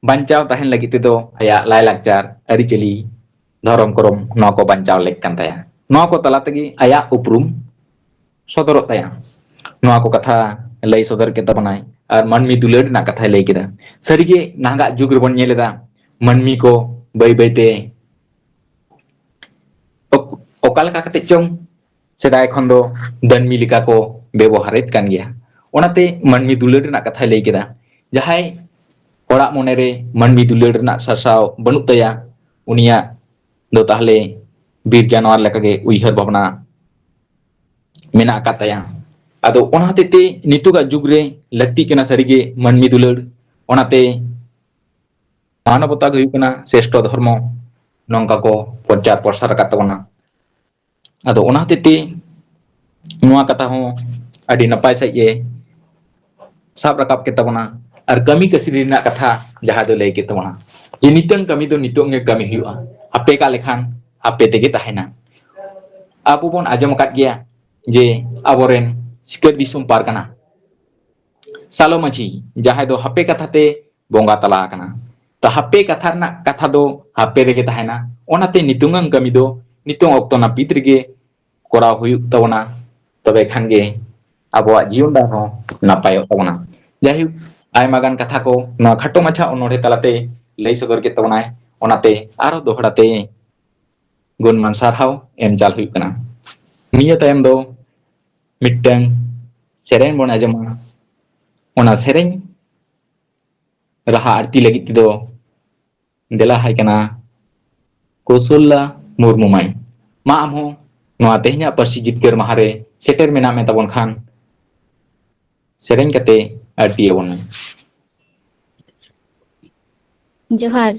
ᱵᱟᱧᱪᱟᱣ ᱛᱟᱦᱮᱱ ᱞᱟᱹᱜᱤᱫ ᱛᱮᱫᱚ ᱟᱭᱟᱜ ᱞᱟᱭᱼᱞᱟᱠᱪᱟᱨ, ᱟᱹᱨᱤᱪᱟᱹᱞᱤ, ᱫᱷᱚᱨᱚᱢ ᱠᱚᱨᱚᱢ, ᱱᱚᱣᱟ ᱠᱚ ᱵᱟᱧᱪᱟᱣ ᱞᱮᱠ ᱠᱟᱱ ᱛᱟᱭᱟ᱾ ᱱᱚᱣᱟ ᱠᱚ ᱛᱟᱞᱟ ᱛᱮᱜᱮ ᱟᱭᱟᱜ ᱩᱯᱨᱩᱢ ᱥᱚᱫᱚᱨᱚᱜ ᱛᱟᱭᱟ᱾ ᱱᱚᱣᱟ ᱠᱚ ᱠᱟᱛᱷᱟ ᱞᱟᱹᱭ ᱥᱚᱫᱚᱨ ᱠᱮᱫ ᱛᱟᱵᱚᱱᱟᱭ ᱟᱨ ᱢᱟᱹᱱᱢᱤ ᱫᱩᱞᱟᱹᱲ ᱨᱮᱱᱟᱜ ᱠᱟᱛᱷᱟᱭ ᱞᱟᱹᱭ ᱠᱮᱫᱟ᱾ ᱥᱟᱹᱨᱤᱜᱮ ᱱᱟᱦᱟᱜ ᱡᱩᱜᱽ ᱨᱮᱵᱚᱱ ᱧᱮᱞ ᱮᱫᱟ, ᱢᱟᱹᱱᱢᱤ ᱠᱚ ᱵᱟᱹᱭ ᱵᱟᱹᱭᱛᱮ ᱚᱠ-, ᱚᱠᱟ ᱞᱮᱠᱟ ᱠᱟᱛᱮ ᱪᱚᱝ ᱥᱮᱫᱟᱭ ᱠᱷᱚᱱ ᱫᱚ ᱫᱟᱹᱱᱢᱤ ᱞᱮᱠᱟ ᱠᱚ ᱵᱮᱵᱚᱦᱟᱨᱮᱫ ᱠᱟᱱ ᱜᱮᱭᱟ᱾ ᱚᱱᱟᱛᱮ ᱢᱟᱹᱱᱢᱤ ᱫᱩᱞᱟᱹᱲ ᱨᱮᱱᱟᱜ ᱠᱟᱛᱷᱟᱭ ᱞᱟᱹᱭ ᱠᱮᱫᱟ᱾ ᱡᱟᱦᱟᱸᱭ ᱦᱚᱲᱟᱜ ᱢᱚᱱᱮᱨᱮ ᱢᱟᱹᱱᱢᱤ ᱫᱩᱞᱟᱹᱲ ᱨᱮᱱᱟᱜ ᱥᱟᱨᱥᱟᱣ ᱵᱟᱹᱱᱩᱜ ᱛᱟᱭᱟ, ᱩᱱᱤᱭᱟᱜ ᱫᱚ ᱛᱟᱦᱞᱮ ᱵᱤᱨ ᱡᱟᱱᱣᱟᱨ ᱞᱮᱠᱟᱜᱮ ᱩᱭᱦᱟᱹᱨ ᱵᱷᱟᱵᱽᱱᱟ ᱢᱮᱱᱟᱜ ᱟᱠᱟᱫ ᱛᱟᱭᱟ᱾ ᱟᱫᱚ ᱚᱱᱟ ᱦᱚᱛᱮᱡ ᱛᱮ ᱱᱤᱛᱚᱜᱟᱜ ᱡᱩᱜᱽ ᱨᱮ ᱞᱟᱹᱠᱛᱤᱜ ᱠᱟᱱᱟ ᱥᱟᱹᱨᱤᱜᱮ ᱢᱟᱹᱱᱢᱤ ᱫᱩᱞᱟᱹᱲ᱾ ᱚᱱᱟᱛᱮ ᱢᱟᱱᱚᱵᱚᱛᱟ ᱜᱮ ᱦᱩᱭᱩᱜ ᱠᱟᱱᱟ ᱥᱨᱮᱥᱴᱷᱚ ᱫᱷᱚᱨᱢᱚ, ᱱᱚᱝᱠᱟ ᱠᱚ ᱯᱨᱚᱪᱟᱨ ᱯᱨᱚᱥᱟᱨ ᱟᱠᱟᱫ ᱛᱟᱵᱚᱱᱟ᱾ ᱟᱫᱚ ᱚᱱᱟ ᱦᱚᱛᱮᱡ ᱛᱮ ᱱᱚᱣᱟ ᱠᱟᱛᱷᱟ ᱦᱚᱸ ᱟᱹᱰᱤ ᱱᱟᱯᱟᱭ ᱥᱟᱺᱦᱤᱡ ᱮ ᱥᱟᱵ ᱨᱟᱠᱟᱵ ᱠᱮᱫ ᱛᱟᱵᱚᱱᱟ᱾ ᱟᱨ ᱠᱟᱹᱢᱤ ᱠᱟᱹᱥᱱᱤ ᱨᱮᱱᱟᱜ ᱠᱟᱛᱷᱟ ᱡᱟᱦᱟᱸ ᱫᱚ ᱞᱟᱹᱭ ᱠᱮᱫ ᱛᱟᱵᱚᱱᱟ, ᱡᱮ ᱱᱤᱛᱟᱹᱝ ᱠᱟᱹᱢᱤ ᱫᱚ ᱱᱤᱛᱚᱝ ᱜᱮ ᱠᱟᱹᱢᱤ ᱦᱩᱭᱩᱜᱼᱟ, ᱦᱟᱯᱮ ᱠᱟᱜ ᱞᱮᱠᱷᱟᱱ ᱦᱟᱯᱮ ᱛᱮᱜᱮ ᱛᱟᱦᱮᱱᱟ᱾ ᱟᱵᱚ ᱵᱚᱱ ᱟᱸᱡᱚᱢ ᱟᱠᱟᱫ ᱜᱮᱭᱟ ᱡᱮ ᱟᱵᱚᱨᱮᱱ ᱥᱤᱠᱟᱹᱨ ᱫᱤᱥᱚᱢ ᱯᱟᱨᱜᱟᱱᱟ ᱥᱟᱞᱚ ᱢᱟᱹᱡᱷᱤ, ᱡᱟᱦᱟᱸᱭ ᱫᱚ ᱦᱟᱯᱮ ᱠᱟᱛᱷᱟ ᱛᱮ ᱵᱚᱸᱜᱟ ᱛᱟᱞᱟ ᱟᱠᱟᱱᱟ, ᱛᱚ ᱦᱟᱯᱮ ᱠᱟᱛᱷᱟ ᱨᱮᱱᱟᱜ ᱠᱟᱛᱷᱟ ᱫᱚ ᱦᱟᱯᱮ ᱨᱮᱜᱮ ᱛᱟᱦᱮᱱᱟ᱾ ᱚᱱᱟᱛᱮ ᱱᱤᱛᱚᱝᱟᱜ ᱠᱟᱹᱢᱤ ᱫᱚ ᱱᱤᱛᱚᱝ ᱚᱠᱛᱚ ᱱᱟᱹᱯᱤᱛ ᱨᱮᱜᱮ ᱠᱚᱨᱟᱣ ᱦᱩᱭᱩᱜ ᱛᱟᱵᱚᱱᱟ, ᱛᱚᱵᱮ ᱠᱷᱟᱱ ᱜᱮ ᱟᱵᱚᱣᱟᱜ ᱡᱤᱭᱚᱱ ᱰᱟᱦᱟᱨ ᱦᱚᱸ ᱱᱟᱯᱟᱭᱚᱜ ᱛᱟᱵᱚᱱᱟ᱾ ᱡᱟᱭᱦᱳᱠ, ᱟᱭᱢᱟ ᱜᱟᱱ ᱠᱟᱛᱷᱟ ᱠᱚ ᱱᱚᱣᱟ ᱠᱷᱟᱴᱚ ᱢᱟᱪᱷᱟ ᱚᱱᱚᱬᱦᱮ ᱛᱟᱞᱟᱛᱮ ᱞᱟᱹᱭ ᱥᱚᱫᱚᱨ ᱠᱮᱫ ᱛᱟᱵᱚᱱᱟᱭ, ᱚᱱᱟᱛᱮ ᱟᱨᱚ ᱫᱚᱦᱲᱟ ᱛᱮ ᱜᱩᱱᱢᱟᱱ ᱥᱟᱨᱦᱟᱣ ᱮᱢ ᱪᱟᱞ ᱦᱩᱭᱩᱜ ᱠᱟᱱᱟ᱾ ᱱᱤᱭᱟᱹ ᱛᱟᱭᱚᱢ ᱫᱚ ᱢᱤᱫᱴᱟᱝ ᱥᱮᱨᱮᱧ ᱵᱚᱱ ᱟᱸᱡᱚᱢᱟ᱾ ᱚᱱᱟ ᱥᱮᱨᱮᱧ ᱨᱟᱦᱟ ᱟᱲᱛᱤ ᱞᱟᱹᱜᱤᱫ ᱛᱮᱫᱚ ᱫᱮᱞᱟ ᱦᱟᱭ ᱠᱟᱱᱟ ᱠᱳᱥᱚᱞᱞᱟ ᱢᱩᱨᱢᱩ ᱢᱟᱹᱭ᱾ ᱢᱟ ᱟᱢ ᱦᱚᱸ ᱱᱚᱣᱟ ᱛᱮᱦᱮᱧᱟᱜ ᱯᱟᱹᱨᱥᱤ ᱡᱤᱛᱠᱟᱹᱨ ᱢᱟᱦᱟ ᱨᱮ ᱥᱮᱴᱮᱨ ᱢᱮᱱᱟᱜ ᱢᱮ ᱛᱟᱵᱚᱱ ᱠᱷᱟᱱ ᱥᱮᱨᱮᱧ ᱠᱟᱛᱮ ᱟᱹᱲᱛᱤ ᱟᱵᱚᱱ ᱢᱮ᱾ ᱡᱚᱦᱟᱨ᱾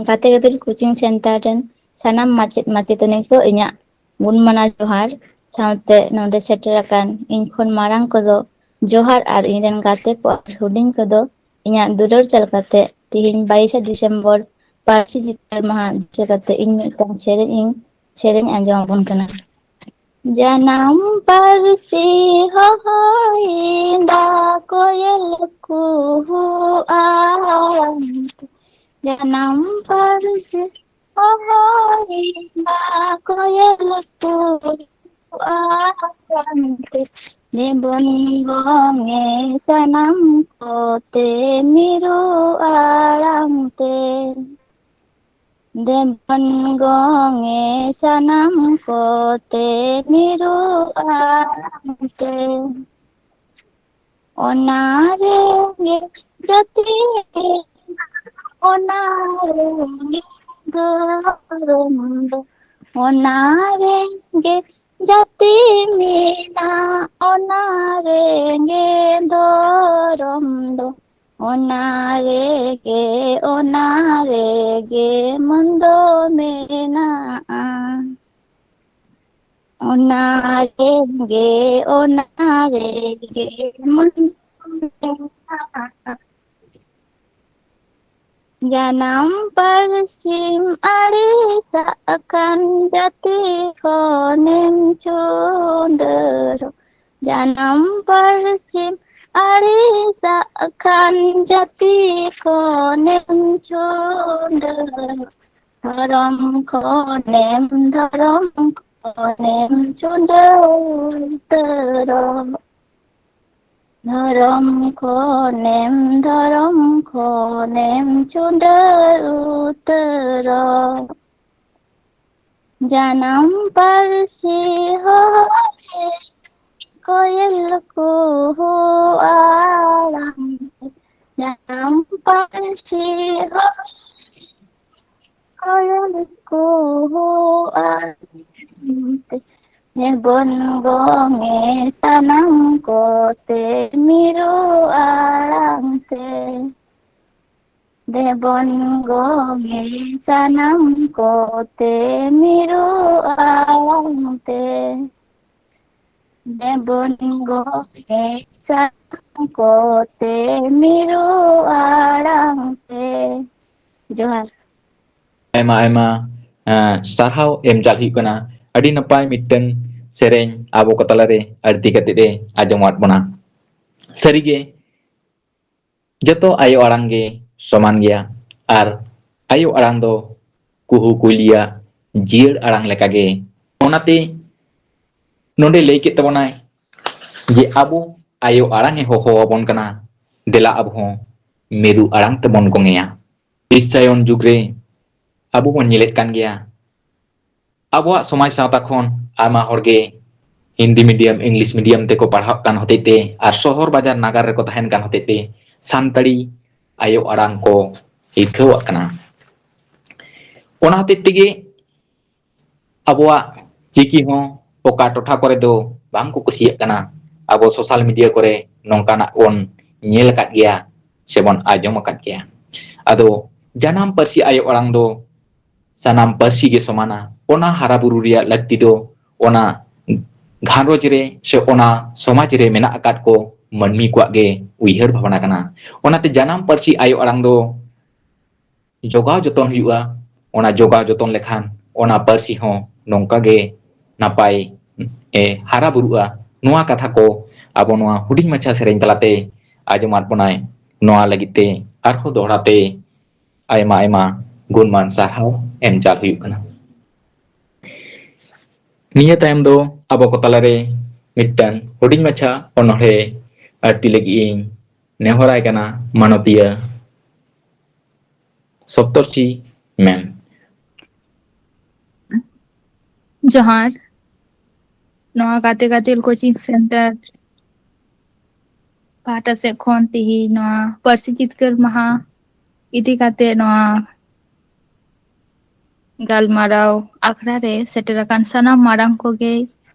ᱜᱟᱛᱮ ᱜᱟᱫᱮᱞ ᱠᱳᱪᱤᱝ ᱥᱮᱱᱴᱟᱨ ᱨᱮᱱ ᱥᱟᱱᱟᱢ ᱢᱟᱪᱮᱫ ᱢᱟᱪᱮᱛᱟᱹᱱᱤ ᱠᱚ ᱤᱧᱟᱹᱜ ᱜᱩᱱ ᱢᱟᱱᱟᱣ ᱡᱚᱦᱟᱨ, ᱥᱟᱶᱛᱮ ᱱᱚᱰᱮ ᱥᱮᱴᱮᱨ ᱟᱠᱟᱱ ᱤᱧ ᱠᱷᱚᱱ ᱢᱟᱨᱟᱝ ᱠᱚᱫᱚ ᱡᱚᱦᱟᱨ ᱟᱨ ᱤᱧ ᱨᱮᱱ ᱜᱟᱛᱮ ᱠᱚ ᱟᱨ ᱦᱩᱰᱤᱧ ᱠᱚᱫᱚ ᱤᱧᱟᱹᱜ ᱫᱩᱞᱟᱹᱲ ᱪᱟᱞ ᱠᱟᱛᱮ ᱛᱮᱦᱮᱧ ᱵᱟᱭᱤᱥᱮ ᱰᱤᱥᱮᱢᱵᱚᱨ ᱯᱟᱹᱨᱥᱤ ᱡᱤᱛᱠᱟᱹᱨ ᱢᱟᱦᱟ ᱫᱤᱥᱟᱹ ᱠᱟᱛᱮ ᱤᱧ ᱢᱤᱫᱴᱟᱝ ᱥᱮᱨᱮᱧ ᱤᱧ ᱥᱮᱨᱮᱧ ᱟᱸᱡᱚᱢ ᱟᱵᱚᱱ ᱠᱟᱱᱟ᱾ ᱡᱟᱱᱟᱢ ᱯᱟᱹᱨᱥᱤ ᱦᱚᱦᱚᱭᱮᱫᱟ ᱠᱚᱭᱮᱞ ᱠᱩᱦᱩ ᱟᱲᱟᱝ ᱛᱮ᱾ ᱡᱟᱱᱟᱢ ᱯᱟᱹᱨᱥᱤ ᱦᱚᱦᱚᱭᱮᱫᱟ ᱠᱚᱭᱮᱞ ᱠᱩᱦᱩ ᱟᱲᱟᱝ ᱛᱮ᱾ ᱫᱮᱵᱚᱱ ᱜᱚᱝᱮ ᱥᱟᱱᱟᱢ ᱠᱚᱛᱮ ᱢᱤᱨᱩ ᱟᱲᱟᱝ ᱛᱮ᱾ ᱫᱮᱵᱚᱱ ᱜᱚᱝᱮ ᱥᱟᱱᱟᱢ ᱠᱚᱛᱮ ᱢᱤᱨᱩ ᱟᱲᱟᱝ ᱛᱮ᱾ ᱚᱱᱟ ᱨᱮᱜᱮ ᱡᱟᱹᱛᱤ ᱢᱮᱱᱟᱜ, ᱚᱱᱟ ᱨᱮᱜᱮ ᱫᱷᱚᱨᱚᱢ ᱫᱚ, ᱚᱱᱟ ᱨᱮᱜᱮ ᱡᱟᱹᱛᱤ ᱢᱮᱱᱟᱜ, ᱚᱱᱟ ᱨᱮᱜᱮ ᱫᱷᱚᱨᱚᱢ ᱫᱚ᱾ ᱚᱱᱟ ᱨᱮᱜᱮ, ᱚᱱᱟ ᱨᱮᱜᱮ ᱢᱚᱱ ᱫᱚ ᱢᱮᱱᱟᱜᱼᱟ᱾ ᱚᱱᱟ ᱨᱮᱜᱮ, ᱚᱱᱟ ᱨᱮᱜᱮ ᱢᱚᱱ ᱫᱚ ᱢᱮᱱᱟᱜᱼᱟ᱾ ᱡᱟᱱᱟᱢ ᱯᱟᱹᱨᱥᱤᱢ ᱟᱹᱲᱤᱥᱟᱜ ᱠᱷᱟᱱ ᱡᱟᱹᱛᱤ ᱠᱷᱚᱱᱮᱢ ᱪᱷᱩᱰᱟᱹᱨᱚᱜ᱾ ᱡᱟᱱᱟᱢ ᱯᱟᱹᱨᱥᱤᱢ ᱟᱹᱲᱤᱥᱟᱜ ᱠᱷᱟᱱ ᱡᱟᱹᱛᱤ ᱠᱷᱚᱱᱮᱢ ᱪᱷᱩᱰᱟᱹᱨᱚᱜ᱾ ᱫᱷᱚᱨᱚᱢ ᱠᱷᱚᱱᱮᱢ, ᱫᱷᱚᱨᱚᱢ ᱠᱷᱚᱱᱮᱢ ᱪᱷᱩᱰᱟᱹᱨ ᱩᱛᱟᱹᱨᱚᱜ᱾ ᱫᱷᱚᱨᱚᱢ ᱠᱷᱚᱱᱮᱢ, ᱫᱷᱚᱨᱚᱢ ᱠᱷᱚᱱᱮᱢ ᱪᱷᱩᱰᱟᱹᱨ ᱩᱛᱟᱹᱨᱚᱜ᱾ ᱡᱟᱱᱟᱢ ᱯᱟᱹᱨᱥᱤ ᱦᱚᱲ ᱠᱚᱭᱮᱞ ᱠᱩᱦᱩ ᱟᱲᱟᱝ ᱛᱮ᱾ ᱡᱟᱱᱟᱢ ᱯᱟᱹᱨᱥᱤ ᱦᱚᱲ ᱠᱚᱭᱮᱞ ᱠᱩᱦᱩ ᱟᱲᱟᱝ ᱛᱮ᱾ ᱱᱮᱵᱚᱱ ᱜᱚᱝᱮ ᱥᱟᱱᱟᱢ ᱠᱚᱛᱮ ᱢᱤᱨᱩ ᱟᱲᱟᱝ ᱛᱮ᱾ ᱫᱮᱵᱚᱱ ᱜᱚᱝᱮ ᱥᱟᱱᱟᱢ ᱠᱚᱛᱮ ᱢᱤᱨᱩ ᱟᱲᱟᱝ ᱛᱮ᱾ ᱫᱮᱵᱚᱱ ᱜᱚᱝᱮ ᱥᱟᱱᱟᱢ ᱠᱚᱛᱮ ᱢᱤᱨᱩ ᱟᱲᱟᱝ ᱛᱮ᱾ ᱡᱚᱦᱟᱨ᱾ ᱟᱭᱢᱟ ᱟᱭᱢᱟ, ᱮᱸ, ᱥᱟᱨᱦᱟᱣ ᱮᱢ ᱪᱟᱞ ᱦᱩᱭᱩᱜ ᱠᱟᱱᱟ᱾ ᱟᱹᱰᱤ ᱱᱟᱯᱟᱭ ᱢᱤᱫᱴᱟᱝ ᱥᱮᱨᱮᱧ ᱟᱵᱚ ᱠᱚ ᱛᱟᱞᱟᱨᱮ ᱟᱹᱲᱛᱤ ᱠᱟᱛᱮᱫ ᱮ ᱟᱸᱡᱚᱢᱟᱫ ᱵᱚᱱᱟ᱾ ᱥᱟᱹᱨᱤᱜᱮ ᱡᱚᱛᱚ ᱟᱭᱳ ᱟᱲᱟᱝ ᱜᱮ ᱥᱚᱢᱟᱱ ᱜᱮᱭᱟ, ᱟᱨ ᱟᱭᱳ ᱟᱲᱟᱝ ᱫᱚ ᱠᱩᱦᱩ ᱠᱩᱭᱞᱤᱭᱟᱜ ᱡᱤᱭᱟᱹᱲ ᱟᱲᱟᱝ ᱞᱮᱠᱟᱜᱮ᱾ ᱚᱱᱟᱛᱮ ᱱᱚᱰᱮ ᱞᱟᱹᱭ ᱠᱮᱫ ᱛᱟᱵᱚᱱᱟᱭ ᱡᱮ ᱟᱵᱚ ᱟᱭᱳ ᱟᱲᱟᱝ ᱮ ᱦᱚᱦᱚ ᱟᱵᱚᱱ ᱠᱟᱱᱟ, ᱫᱮᱞᱟ ᱟᱵᱚ ᱦᱚᱸ ᱢᱤᱨᱩ ᱟᱲᱟᱝ ᱛᱮᱵᱚᱱ ᱜᱚᱝᱮᱭᱟ᱾ ᱵᱤᱥᱥᱟᱭᱚᱱ ᱡᱩᱜᱽ ᱨᱮ ᱟᱵᱚ ᱵᱚᱱ ᱧᱮᱞᱮᱫ ᱠᱟᱱ ᱜᱮᱭᱟ, ᱟᱵᱚᱣᱟᱜ ᱥᱚᱢᱟᱡᱽ ᱥᱟᱶᱛᱟ ᱠᱷᱚᱱ ᱟᱭᱢᱟ ᱦᱚᱲ ᱜᱮ ᱦᱤᱱᱫᱤ medium, English medium ᱛᱮᱠᱚ ᱯᱟᱲᱦᱟᱜ ᱠᱟᱱ ᱦᱚᱛᱮᱡ ᱛᱮ ᱟᱨ ᱥᱚᱦᱚᱨ ᱵᱟᱡᱟᱨ ᱱᱟᱜᱟᱨ ᱨᱮᱠᱚ ᱛᱟᱦᱮᱱ ᱠᱟᱱ ᱦᱚᱛᱮᱡ ᱛᱮ ᱥᱟᱱᱛᱟᱲᱤ ᱟᱭᱳ ᱟᱲᱟᱝ ᱠᱚ ᱦᱤᱨᱠᱷᱟᱹᱣᱟᱜ ᱠᱟᱱᱟ᱾ ᱚᱱᱟ ᱦᱚᱛᱮᱡ ᱛᱮᱜᱮ ᱟᱵᱚᱣᱟᱜ ᱪᱤᱠᱤ ᱦᱚᱸ ᱚᱠᱟ ᱴᱚᱴᱷᱟ ᱠᱚᱨᱮ ᱫᱚ ᱵᱟᱝ ᱠᱚ ᱠᱩᱥᱤᱭᱟᱜ ᱠᱟᱱᱟ᱾ ᱟᱵᱚ social media ᱠᱚᱨᱮ ᱱᱚᱝᱠᱟᱱᱟᱜ ᱵᱚᱱ ᱧᱮᱞ ᱟᱠᱟᱫ ᱜᱮᱭᱟ᱾ ᱥᱮᱵᱚᱱ ᱟᱸᱡᱚᱢ ᱟᱠᱟᱫ ᱜᱮᱭᱟ᱾ ᱟᱫᱚ ᱡᱟᱱᱟᱢ ᱯᱟᱹᱨᱥᱤ ᱟᱭᱳ ᱟᱲᱟᱝ ᱫᱚ ᱥᱟᱱᱟᱢ ᱯᱟᱹᱨᱥᱤ ᱜᱮ ᱥᱚᱢᱟᱱᱟ᱾ ᱚᱱᱟ ᱦᱟᱨᱟ ᱵᱩᱨᱩ ᱨᱮᱭᱟᱜ ᱞᱟᱹᱠᱛᱤ ᱫᱚ ᱚᱱᱟ ᱜᱷᱟᱨᱚᱸᱡᱽ ᱨᱮ ᱥᱮ ᱚᱱᱟ ᱥᱚᱢᱟᱡᱽ ᱨᱮ ᱢᱮᱱᱟᱜ ᱟᱠᱟᱫ ᱠᱚ ᱢᱟᱹᱱᱢᱤ ᱠᱚᱣᱟᱜ ᱜᱮ ᱩᱭᱦᱟᱹᱨ ᱵᱷᱟᱵᱽᱱᱟ ᱠᱟᱱᱟ᱾ ᱚᱱᱟᱛᱮ ᱡᱟᱱᱟᱢ ᱯᱟᱹᱨᱥᱤ ᱟᱭᱳ ᱟᱲᱟᱝ ᱫᱚ ᱡᱚᱜᱟᱣ ᱡᱚᱛᱚᱱ ᱦᱩᱭᱩᱜᱼᱟ᱾ ᱚᱱᱟ ᱡᱚᱜᱟᱣ ᱡᱚᱛᱚᱱ ᱞᱮᱠᱷᱟᱱ ᱚᱱᱟ ᱯᱟᱹᱨᱥᱤ ᱦᱚᱸ ᱱᱚᱝᱠᱟ ᱜᱮ ᱱᱟᱯᱟᱭ ᱮ ᱦᱟᱨᱟ ᱵᱩᱨᱩᱜᱼᱟ᱾ ᱱᱚᱣᱟ ᱠᱟᱛᱷᱟ ᱠᱚ ᱟᱵᱚ ᱱᱚᱣᱟ ᱦᱩᱰᱤᱧ ᱢᱟᱪᱷᱟ ᱥᱮᱨᱮᱧ ᱛᱟᱞᱟᱛᱮ ᱟᱸᱡᱚᱢᱟᱫ ᱵᱚᱱᱟᱭ᱾ ᱱᱚᱣᱟ ᱞᱟᱹᱜᱤᱫ ᱛᱮ ᱟᱨᱦᱚᱸ ᱫᱚᱦᱲᱟ ᱛᱮ ᱟᱭᱢᱟ ᱟᱭᱢᱟ ᱜᱩᱱᱢᱟᱱ ᱥᱟᱨᱦᱟᱣ ᱮᱢ ᱪᱟᱞ ᱦᱩᱭᱩᱜ ᱠᱟᱱᱟ᱾ ᱱᱤᱭᱟᱹ ᱛᱟᱭᱚᱢ ᱫᱚ ᱟᱵᱚ ᱠᱚ ᱛᱟᱞᱟᱨᱮ ᱢᱤᱫᱴᱟᱝ ᱦᱩᱰᱤᱧ ᱢᱟᱪᱷᱟ ᱚᱱᱚᱬᱦᱮ ᱟᱹᱲᱛᱤ ᱞᱟᱹᱜᱤᱫ ᱤᱧ ᱱᱮᱦᱚᱨᱟᱭ ᱠᱟᱱᱟ ᱢᱟᱱᱚᱛᱤᱭᱟᱹ ᱥᱚᱯᱛᱚᱨᱪᱤ ᱢᱮᱢ᱾ ᱡᱚᱦᱟᱨ᱾ ᱱᱚᱣᱟ ᱜᱟᱛᱮ ᱜᱟᱫᱮᱞ ᱠᱳᱪᱤᱝ ᱥᱮᱱᱴᱟᱨ ᱯᱟᱦᱴᱟ ᱥᱮᱫ ᱠᱷᱚᱱ ᱛᱤᱦᱤᱧ ᱱᱚᱣᱟ ᱯᱟᱹᱨᱥᱤ ᱡᱤᱛᱠᱟᱹᱨ ᱢᱟᱦᱟ ᱤᱫᱤ ᱠᱟᱛᱮ ᱱᱚᱣᱟ ᱜᱟᱞᱢᱟᱨᱟᱣ ᱟᱠᱷᱲᱟ ᱨᱮ ᱥᱮᱴᱮᱨ ᱟᱠᱟᱱ ᱥᱟᱱᱟᱢ ᱢᱟᱨᱟᱝ ᱠᱚᱜᱮ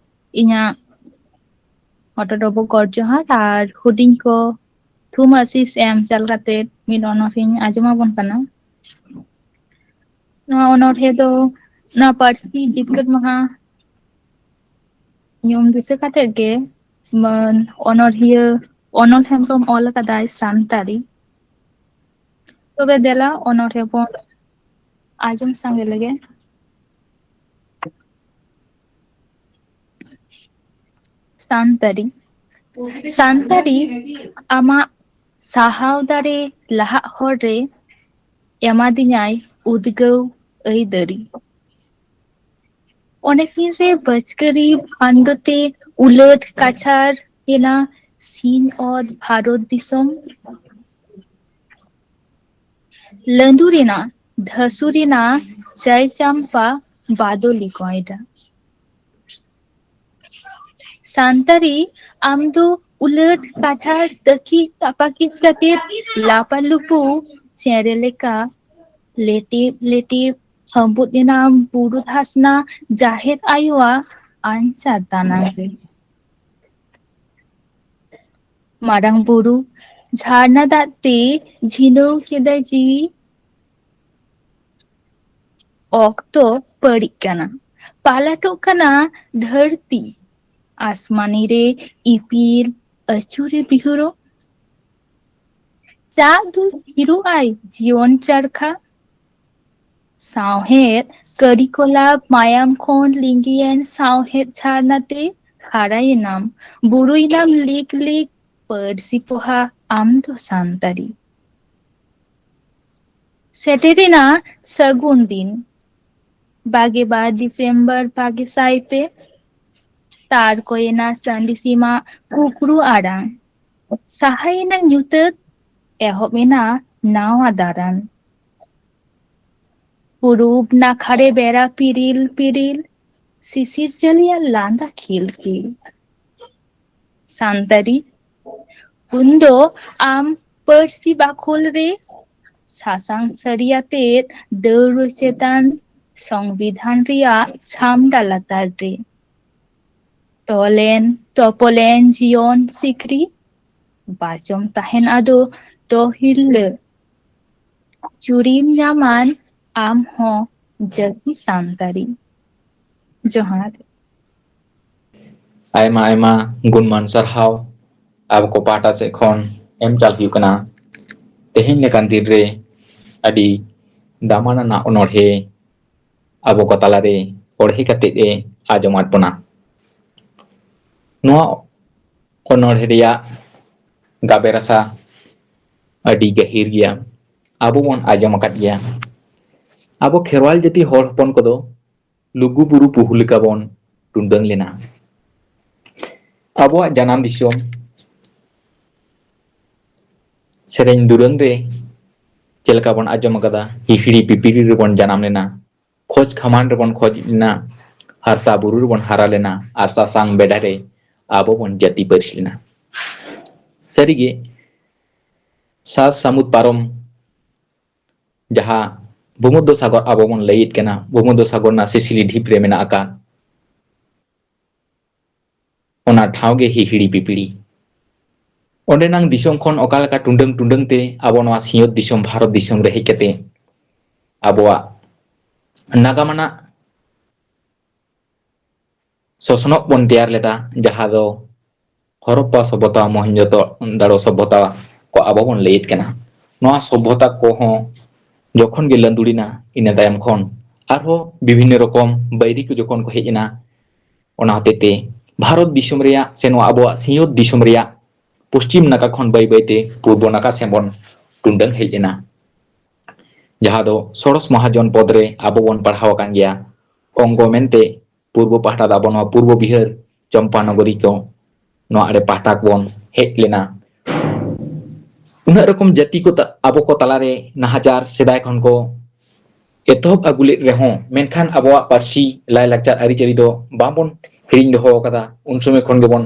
ᱤᱧᱟᱹᱜ ᱦᱚᱴᱚ ᱰᱚᱵᱚᱜ ᱜᱚᱰ ᱡᱚᱦᱟᱨ ᱟᱨ ᱦᱩᱰᱤᱧ ᱠᱚ ᱛᱷᱩᱢ ᱟᱥᱤᱥ ᱮᱢ ᱪᱟᱞ ᱠᱟᱛᱮ ᱢᱤᱫ ᱚᱱᱚᱬᱦᱮᱧ ᱟᱸᱡᱚᱢ ᱟᱵᱚᱱ ᱠᱟᱱᱟ᱾ ᱱᱚᱣᱟ ᱚᱱᱚᱬᱦᱮ ᱫᱚ ᱱᱚᱣᱟ ᱯᱟᱹᱨᱥᱤ ᱡᱤᱛᱠᱟᱹᱨ ᱢᱟᱦᱟ ᱧᱩᱢ ᱫᱤᱥᱟᱹ ᱠᱟᱛᱮ ᱜᱮ ᱢᱟᱹᱱ ᱚᱱᱚᱬᱦᱤᱭᱟᱹ ᱚᱱᱚᱞ ᱦᱮᱢᱵᱽᱨᱚᱢ ᱚᱞ ᱟᱠᱟᱫᱟᱭ ᱥᱟᱱᱛᱟᱲᱤ᱾ ᱛᱚᱵᱮ ᱫᱮᱞᱟ ᱚᱱᱚᱬᱦᱮ ᱵᱚᱱ ᱟᱸᱡᱚᱢ ᱥᱟᱸᱜᱮ ᱞᱮᱜᱮ᱾ ᱥᱟᱱᱛᱟᱲᱤ᱾ ᱥᱟᱱᱛᱟᱲᱤ, ᱟᱢᱟᱜ ᱥᱟᱦᱟᱣ ᱫᱟᱲᱮ ᱞᱟᱦᱟᱜ ᱦᱚᱨ ᱨᱮ ᱮᱢᱟᱫᱤᱧᱟᱭ ᱩᱫᱽᱜᱟᱹᱣ ᱟᱹᱭᱫᱟᱹᱨᱤ᱾ ᱚᱱᱮ ᱛᱤᱱ ᱨᱮ ᱵᱟᱹᱪᱠᱟᱹᱨᱤ ᱵᱷᱟᱱᱰᱚ ᱛᱮ ᱩᱞᱟᱹᱴ ᱠᱟᱪᱷᱟᱲ ᱮᱱᱟ ᱥᱤᱧ ᱚᱛ ᱵᱷᱟᱨᱚᱛ ᱫᱤᱥᱚᱢ᱾ ᱞᱟᱹᱸᱫᱩᱨ ᱮᱱᱟ, ᱫᱷᱟᱹᱥᱩᱨ ᱮᱱᱟ ᱪᱟᱹᱭ ᱪᱟᱢᱯᱟ ᱵᱟᱫᱚᱞᱤ ᱠᱚᱸᱭᱰᱟ᱾ ᱥᱟᱱᱛᱟᱲᱤ, ᱟᱢ ᱫᱚ ᱩᱞᱟᱹᱴ ᱠᱟᱪᱷᱟᱲ ᱛᱟᱹᱠᱤᱡ ᱛᱟᱯᱟᱠᱤᱡ ᱠᱟᱛᱮ ᱞᱟᱯᱟᱞᱩᱯᱩ ᱪᱮᱬᱮ ᱞᱮᱠᱟ ᱞᱮᱴᱤᱵ ᱞᱮᱴᱤᱵ ᱦᱟᱹᱢᱵᱩᱫ ᱮᱱᱟᱢ ᱵᱩᱨᱩ ᱫᱷᱟᱥᱱᱟ ᱡᱟᱦᱮᱨ ᱟᱭᱳᱣᱟᱜ ᱟᱧᱪᱟᱨ ᱫᱟᱱᱟᱝ ᱨᱮ᱾ ᱢᱟᱨᱟᱝ ᱵᱩᱨᱩ, ᱡᱷᱟᱨᱱᱟ ᱫᱟᱜ ᱛᱮ ᱡᱷᱤᱱᱟᱹᱣ ᱠᱮᱫᱟᱭ ᱡᱤᱣᱤ᱾ ᱚᱠᱛᱚ ᱯᱟᱹᱲᱤᱜ ᱠᱟᱱᱟ, ᱯᱟᱞᱟᱴᱚᱜ ᱠᱟᱱᱟ ᱫᱷᱟᱹᱨᱛᱤ᱾ ᱟᱥᱢᱟᱱᱤ ᱨᱮ ᱤᱯᱤᱞ ᱟᱹᱪᱩᱨᱮ ᱵᱤᱦᱩᱨᱚᱜ᱾ ᱪᱟᱜ ᱫᱩᱞ ᱦᱤᱨᱩᱜ ᱟᱭ ᱡᱤᱭᱚᱱ ᱪᱟᱨᱠᱷᱟ᱾ ᱥᱟᱶᱦᱮᱫ ᱠᱟᱹᱨᱤᱠᱚᱞᱟᱯ ᱢᱟᱭᱟᱢ ᱠᱷᱚᱱ ᱞᱤᱸᱜᱤᱭᱮᱱ ᱥᱟᱶᱦᱮᱫ ᱡᱷᱟᱨᱱᱟ ᱛᱮ ᱦᱟᱨᱟᱭᱮᱱᱟᱢ, ᱵᱩᱨᱩᱭᱮᱱᱟᱢ ᱞᱤᱠ ᱞᱤᱠ ᱯᱟᱹᱨᱥᱤ ᱯᱚᱦᱟ ᱟᱢ ᱫᱚ ᱥᱟᱱᱛᱟᱲᱤ᱾ ᱥᱮᱴᱮᱨᱮᱱᱟ ᱥᱟᱹᱜᱩᱱ ᱫᱤᱱ, ᱵᱟᱜᱮ ᱵᱟᱨ ᱰᱤᱥᱮᱢᱵᱚᱨ ᱵᱟᱜᱮ ᱥᱟᱭ ᱯᱮ᱾ ᱛᱟᱨᱠᱚᱭᱮᱱᱟ ᱥᱟᱺᱰᱤ ᱥᱤᱢᱟᱜ ᱠᱩᱠᱲᱩ ᱟᱲᱟᱝ, ᱥᱟᱦᱟᱭᱮᱱᱟ ᱧᱩᱛᱟᱹᱛ, ᱮᱦᱚᱵ ᱮᱱᱟ ᱱᱟᱣᱟ ᱫᱟᱨᱟᱱ᱾ ᱯᱩᱨᱩᱵ ᱱᱟᱠᱷᱟ ᱨᱮ ᱵᱮᱲᱟ ᱯᱤᱨᱤᱞ ᱯᱤᱨᱤᱞ, ᱥᱤᱥᱤᱨ ᱡᱟᱹᱞᱤᱭᱟᱜ ᱞᱟᱸᱫᱟ ᱠᱷᱤᱞ ᱠᱷᱤᱞ᱾ ᱥᱟᱱᱛᱟᱲᱤ, ᱩᱱᱫᱚ ᱟᱢ ᱯᱟᱹᱨᱥᱤ ᱵᱟᱠᱷᱳᱞ ᱨᱮ ᱥᱟᱥᱟᱝ ᱥᱟᱹᱨᱤ ᱟᱛᱮᱫ ᱫᱟᱹᱣᱲᱟᱹ ᱪᱮᱛᱟᱱ ᱥᱚᱝᱵᱤᱫᱷᱟᱱ ᱨᱮᱭᱟᱜ ᱪᱷᱟᱢᱰᱟ ᱞᱟᱛᱟᱨ ᱨᱮ᱾ ᱛᱚᱞᱮᱱ ᱛᱚᱯᱚᱞᱮᱱ ᱡᱤᱭᱚᱱ ᱥᱤᱠᱲᱤ, ᱵᱟᱪᱚᱢ ᱛᱟᱦᱮᱱ ᱟᱫᱚ ᱫᱚ ᱦᱤᱨᱞᱟᱹ᱾ ᱪᱩᱨᱤᱢ ᱧᱟᱢᱟᱱ ᱟᱢ ᱦᱚᱸ ᱡᱟᱹᱛᱤ ᱥᱟᱱᱛᱟᱲᱤ᱾ ᱡᱚᱦᱟᱨ᱾ ᱟᱭᱢᱟ ᱟᱭᱢᱟ ᱜᱩᱱᱢᱟᱱ ᱥᱟᱨᱦᱟᱣ ᱟᱵᱚ ᱠᱚ ᱯᱟᱦᱴᱟ ᱥᱮᱫ ᱠᱷᱚᱱ ᱮᱢ ᱪᱟᱞ ᱦᱩᱭᱩᱜ ᱠᱟᱱᱟ᱾ ᱛᱮᱦᱮᱧ ᱞᱮᱠᱟᱱ ᱫᱤᱱ ᱨᱮ ᱟᱹᱰᱤ ᱫᱟᱢᱟᱱ ᱟᱱᱟᱜ ᱚᱱᱚᱬᱦᱮ ᱟᱵᱚ ᱠᱚ ᱛᱟᱞᱟᱨᱮ ᱚᱬᱦᱮ ᱠᱟᱛᱮᱫ ᱮ ᱟᱸᱡᱚᱢᱟᱫ ᱵᱚᱱᱟ᱾ ᱱᱚᱣᱟ ᱚᱱᱚᱬᱦᱮ ᱨᱮᱭᱟᱜ ᱜᱟᱵᱮ ᱨᱟᱥᱟ ᱟᱹᱰᱤ ᱜᱟᱹᱦᱤᱨ ᱜᱮᱭᱟ᱾ ᱟᱵᱚ ᱵᱚᱱ ᱟᱸᱡᱚᱢ ᱟᱠᱟᱫ ᱜᱮᱭᱟ᱾ ᱟᱵᱚ ᱠᱷᱮᱨᱣᱟᱞ ᱡᱟᱹᱛᱤ ᱦᱚᱲ ᱦᱚᱯᱚᱱ ᱠᱚᱫᱚ ᱞᱩᱜᱩ ᱵᱩᱨᱩ ᱯᱩᱦᱩ ᱞᱮᱠᱟ ᱵᱚᱱ ᱴᱩᱰᱟᱹᱝ ᱞᱮᱱᱟ᱾ ᱟᱵᱚᱣᱟᱜ ᱡᱟᱱᱟᱢ ᱫᱤᱥᱚᱢ ᱥᱮᱨᱮᱧ ᱫᱩᱨᱟᱹᱝ ᱨᱮ ᱪᱮᱫ ᱞᱮᱠᱟ ᱵᱚᱱ ᱟᱸᱡᱚᱢ ᱟᱠᱟᱫᱟ, ᱦᱤᱦᱤᱲᱤ ᱯᱤᱯᱤᱲᱤ ᱨᱮᱵᱚᱱ ᱡᱟᱱᱟᱢ ᱞᱮᱱᱟ, ᱠᱷᱚᱡᱽ ᱠᱷᱟᱢᱟᱱ ᱨᱮᱵᱚᱱ ᱠᱷᱚᱡᱽ ᱞᱮᱱᱟ, ᱦᱟᱨᱛᱟ ᱵᱩᱨᱩ ᱨᱮᱵᱚᱱ ᱦᱟᱨᱟ ᱞᱮᱱᱟ, ᱟᱨ ᱥᱟᱥᱟᱝ ᱵᱮᱰᱟ ᱨᱮ ᱟᱵᱚ ᱵᱚᱱ ᱡᱟᱹᱛᱤ ᱯᱟᱹᱨᱤᱥ ᱞᱮᱱᱟ᱾ ᱥᱟᱹᱨᱤᱜᱮ, ᱥᱟᱥ ᱥᱟᱹᱢᱩᱫ ᱯᱟᱨᱚᱢ ᱡᱟᱦᱟᱸ ᱵᱷᱩᱢᱚᱫᱽᱫᱚ ᱥᱟᱜᱚᱨ ᱟᱵᱚ ᱵᱚᱱ ᱞᱟᱹᱭᱮᱫ ᱠᱟᱱᱟ, ᱵᱷᱩᱢᱚᱫᱽᱫᱚ ᱥᱟᱜᱚᱨ ᱨᱮᱱᱟᱜ ᱥᱤᱥᱤᱞᱤ ᱰᱷᱤᱯ ᱨᱮ ᱢᱮᱱᱟᱜ ᱟᱠᱟᱫ, ᱚᱱᱟ ᱴᱷᱟᱶ ᱜᱮ ᱦᱤᱦᱤᱲᱤ ᱯᱤᱯᱤᱲᱤ᱾ ᱚᱸᱰᱮᱱᱟᱝ ᱫᱤᱥᱚᱢ ᱠᱷᱚᱱ ᱚᱠᱟ ᱞᱮᱠᱟ ᱴᱩᱰᱟᱹᱝ ᱴᱩᱰᱟᱹᱝ ᱛᱮ ᱟᱵᱚ ᱱᱚᱣᱟ ᱥᱤᱧᱚᱛ ᱫᱤᱥᱚᱢ, ᱵᱷᱟᱨᱚᱛ ᱫᱤᱥᱚᱢ ᱨᱮ ᱦᱮᱡ ᱠᱟᱛᱮ ᱟᱵᱚᱣᱟᱜ ᱱᱟᱜᱟᱢ ᱟᱱᱟᱜ ᱥᱚᱥᱱᱚᱜ ᱵᱚᱱ ᱛᱮᱭᱟᱨ ᱞᱮᱫᱟ, ᱡᱟᱦᱟᱸ ᱫᱚ ᱦᱚᱨᱚᱯᱯᱟ ᱥᱚᱵᱷᱚᱛᱟ, ᱢᱚᱦᱮᱱᱡᱳᱫᱟᱲᱳ ᱥᱚᱵᱷᱚᱛᱟ ᱠᱚ ᱟᱵᱚ ᱵᱚᱱ ᱞᱟᱹᱭᱮᱫ ᱠᱟᱱᱟ᱾ ᱱᱚᱣᱟ ᱥᱚᱵᱷᱚᱛᱟ ᱠᱚᱦᱚᱸ ᱡᱚᱠᱷᱚᱱ ᱜᱮ ᱞᱟᱹᱸᱫᱩᱲᱮᱱᱟ, ᱤᱱᱟᱹ ᱛᱟᱭᱚᱢ ᱠᱷᱚᱱ ᱟᱨᱦᱚᱸ ᱵᱤᱵᱷᱤᱱᱱᱚ ᱨᱚᱠᱚᱢ ᱵᱟᱹᱭᱨᱤ ᱠᱚ ᱡᱚᱠᱷᱚᱱ ᱠᱚ ᱦᱮᱡ ᱮᱱᱟ, ᱚᱱᱟ ᱦᱚᱛᱮ ᱛᱮ ᱵᱷᱟᱨᱚᱛ ᱫᱤᱥᱚᱢ ᱨᱮᱭᱟᱜ ᱥᱮ ᱱᱚᱣᱟ ᱟᱵᱚᱣᱟᱜ ᱥᱤᱧᱚᱛ ᱫᱤᱥᱚᱢ ᱨᱮᱭᱟᱜ ᱯᱚᱥᱪᱤᱢ ᱱᱟᱠᱷᱟ ᱠᱷᱚᱱ ᱵᱟᱹᱭ ᱵᱟᱹᱭᱛᱮ ᱯᱩᱨᱵᱚ ᱱᱟᱠᱷᱟ ᱥᱮᱱ ᱵᱚᱱ ᱴᱩᱰᱟᱹᱝ ᱦᱮᱡ ᱮᱱᱟ, ᱡᱟᱦᱟᱸ ᱫᱚ ᱥᱚᱲᱚᱥ ᱢᱟᱦᱟᱡᱚᱱ ᱯᱚᱫᱽ ᱨᱮ ᱟᱵᱚ ᱵᱚᱱ ᱯᱟᱲᱦᱟᱣ ᱟᱠᱟᱱ ᱜᱮᱭᱟ᱾ ᱚᱝᱜᱚ ᱢᱮᱱᱛᱮ ᱯᱩᱨᱵᱚ ᱯᱟᱦᱴᱟ ᱫᱚ ᱟᱵᱚ ᱱᱚᱣᱟ ᱯᱩᱨᱵᱚ ᱵᱤᱦᱟᱹᱨ, ᱪᱚᱢᱯᱟ ᱱᱚᱜᱚᱨᱤ ᱠᱚ ᱱᱚᱣᱟ ᱟᱲᱮ ᱯᱟᱦᱴᱟ ᱠᱚᱵᱚᱱ ᱦᱮᱡ ᱞᱮᱱᱟ᱾ ᱩᱱᱟᱹᱜ ᱨᱚᱠᱚᱢ ᱡᱟᱹᱛᱤ ᱠᱚ ᱛᱟ-, ᱟᱵᱚ ᱠᱚ ᱛᱟᱞᱟᱨᱮ ᱱᱟᱦᱟᱪᱟᱨ ᱥᱮᱫᱟᱭ ᱠᱷᱚᱱ ᱠᱚ ᱮᱛᱚᱦᱚᱵ ᱟᱹᱜᱩ ᱞᱮᱫ ᱨᱮᱦᱚᱸ, ᱢᱮᱱᱠᱷᱟᱱ ᱟᱵᱚᱣᱟᱜ ᱯᱟᱹᱨᱥᱤ, ᱞᱟᱭᱼᱞᱟᱠᱪᱟᱨ, ᱟᱹᱨᱤᱪᱟᱹᱞᱤ ᱫᱚ ᱵᱟᱝᱵᱚᱱ ᱦᱤᱲᱤᱧ ᱫᱚᱦᱚ ᱟᱠᱟᱫᱟ᱾ ᱩᱱ ᱥᱚᱢᱚᱭ ᱠᱷᱚᱱ ᱜᱮᱵᱚᱱ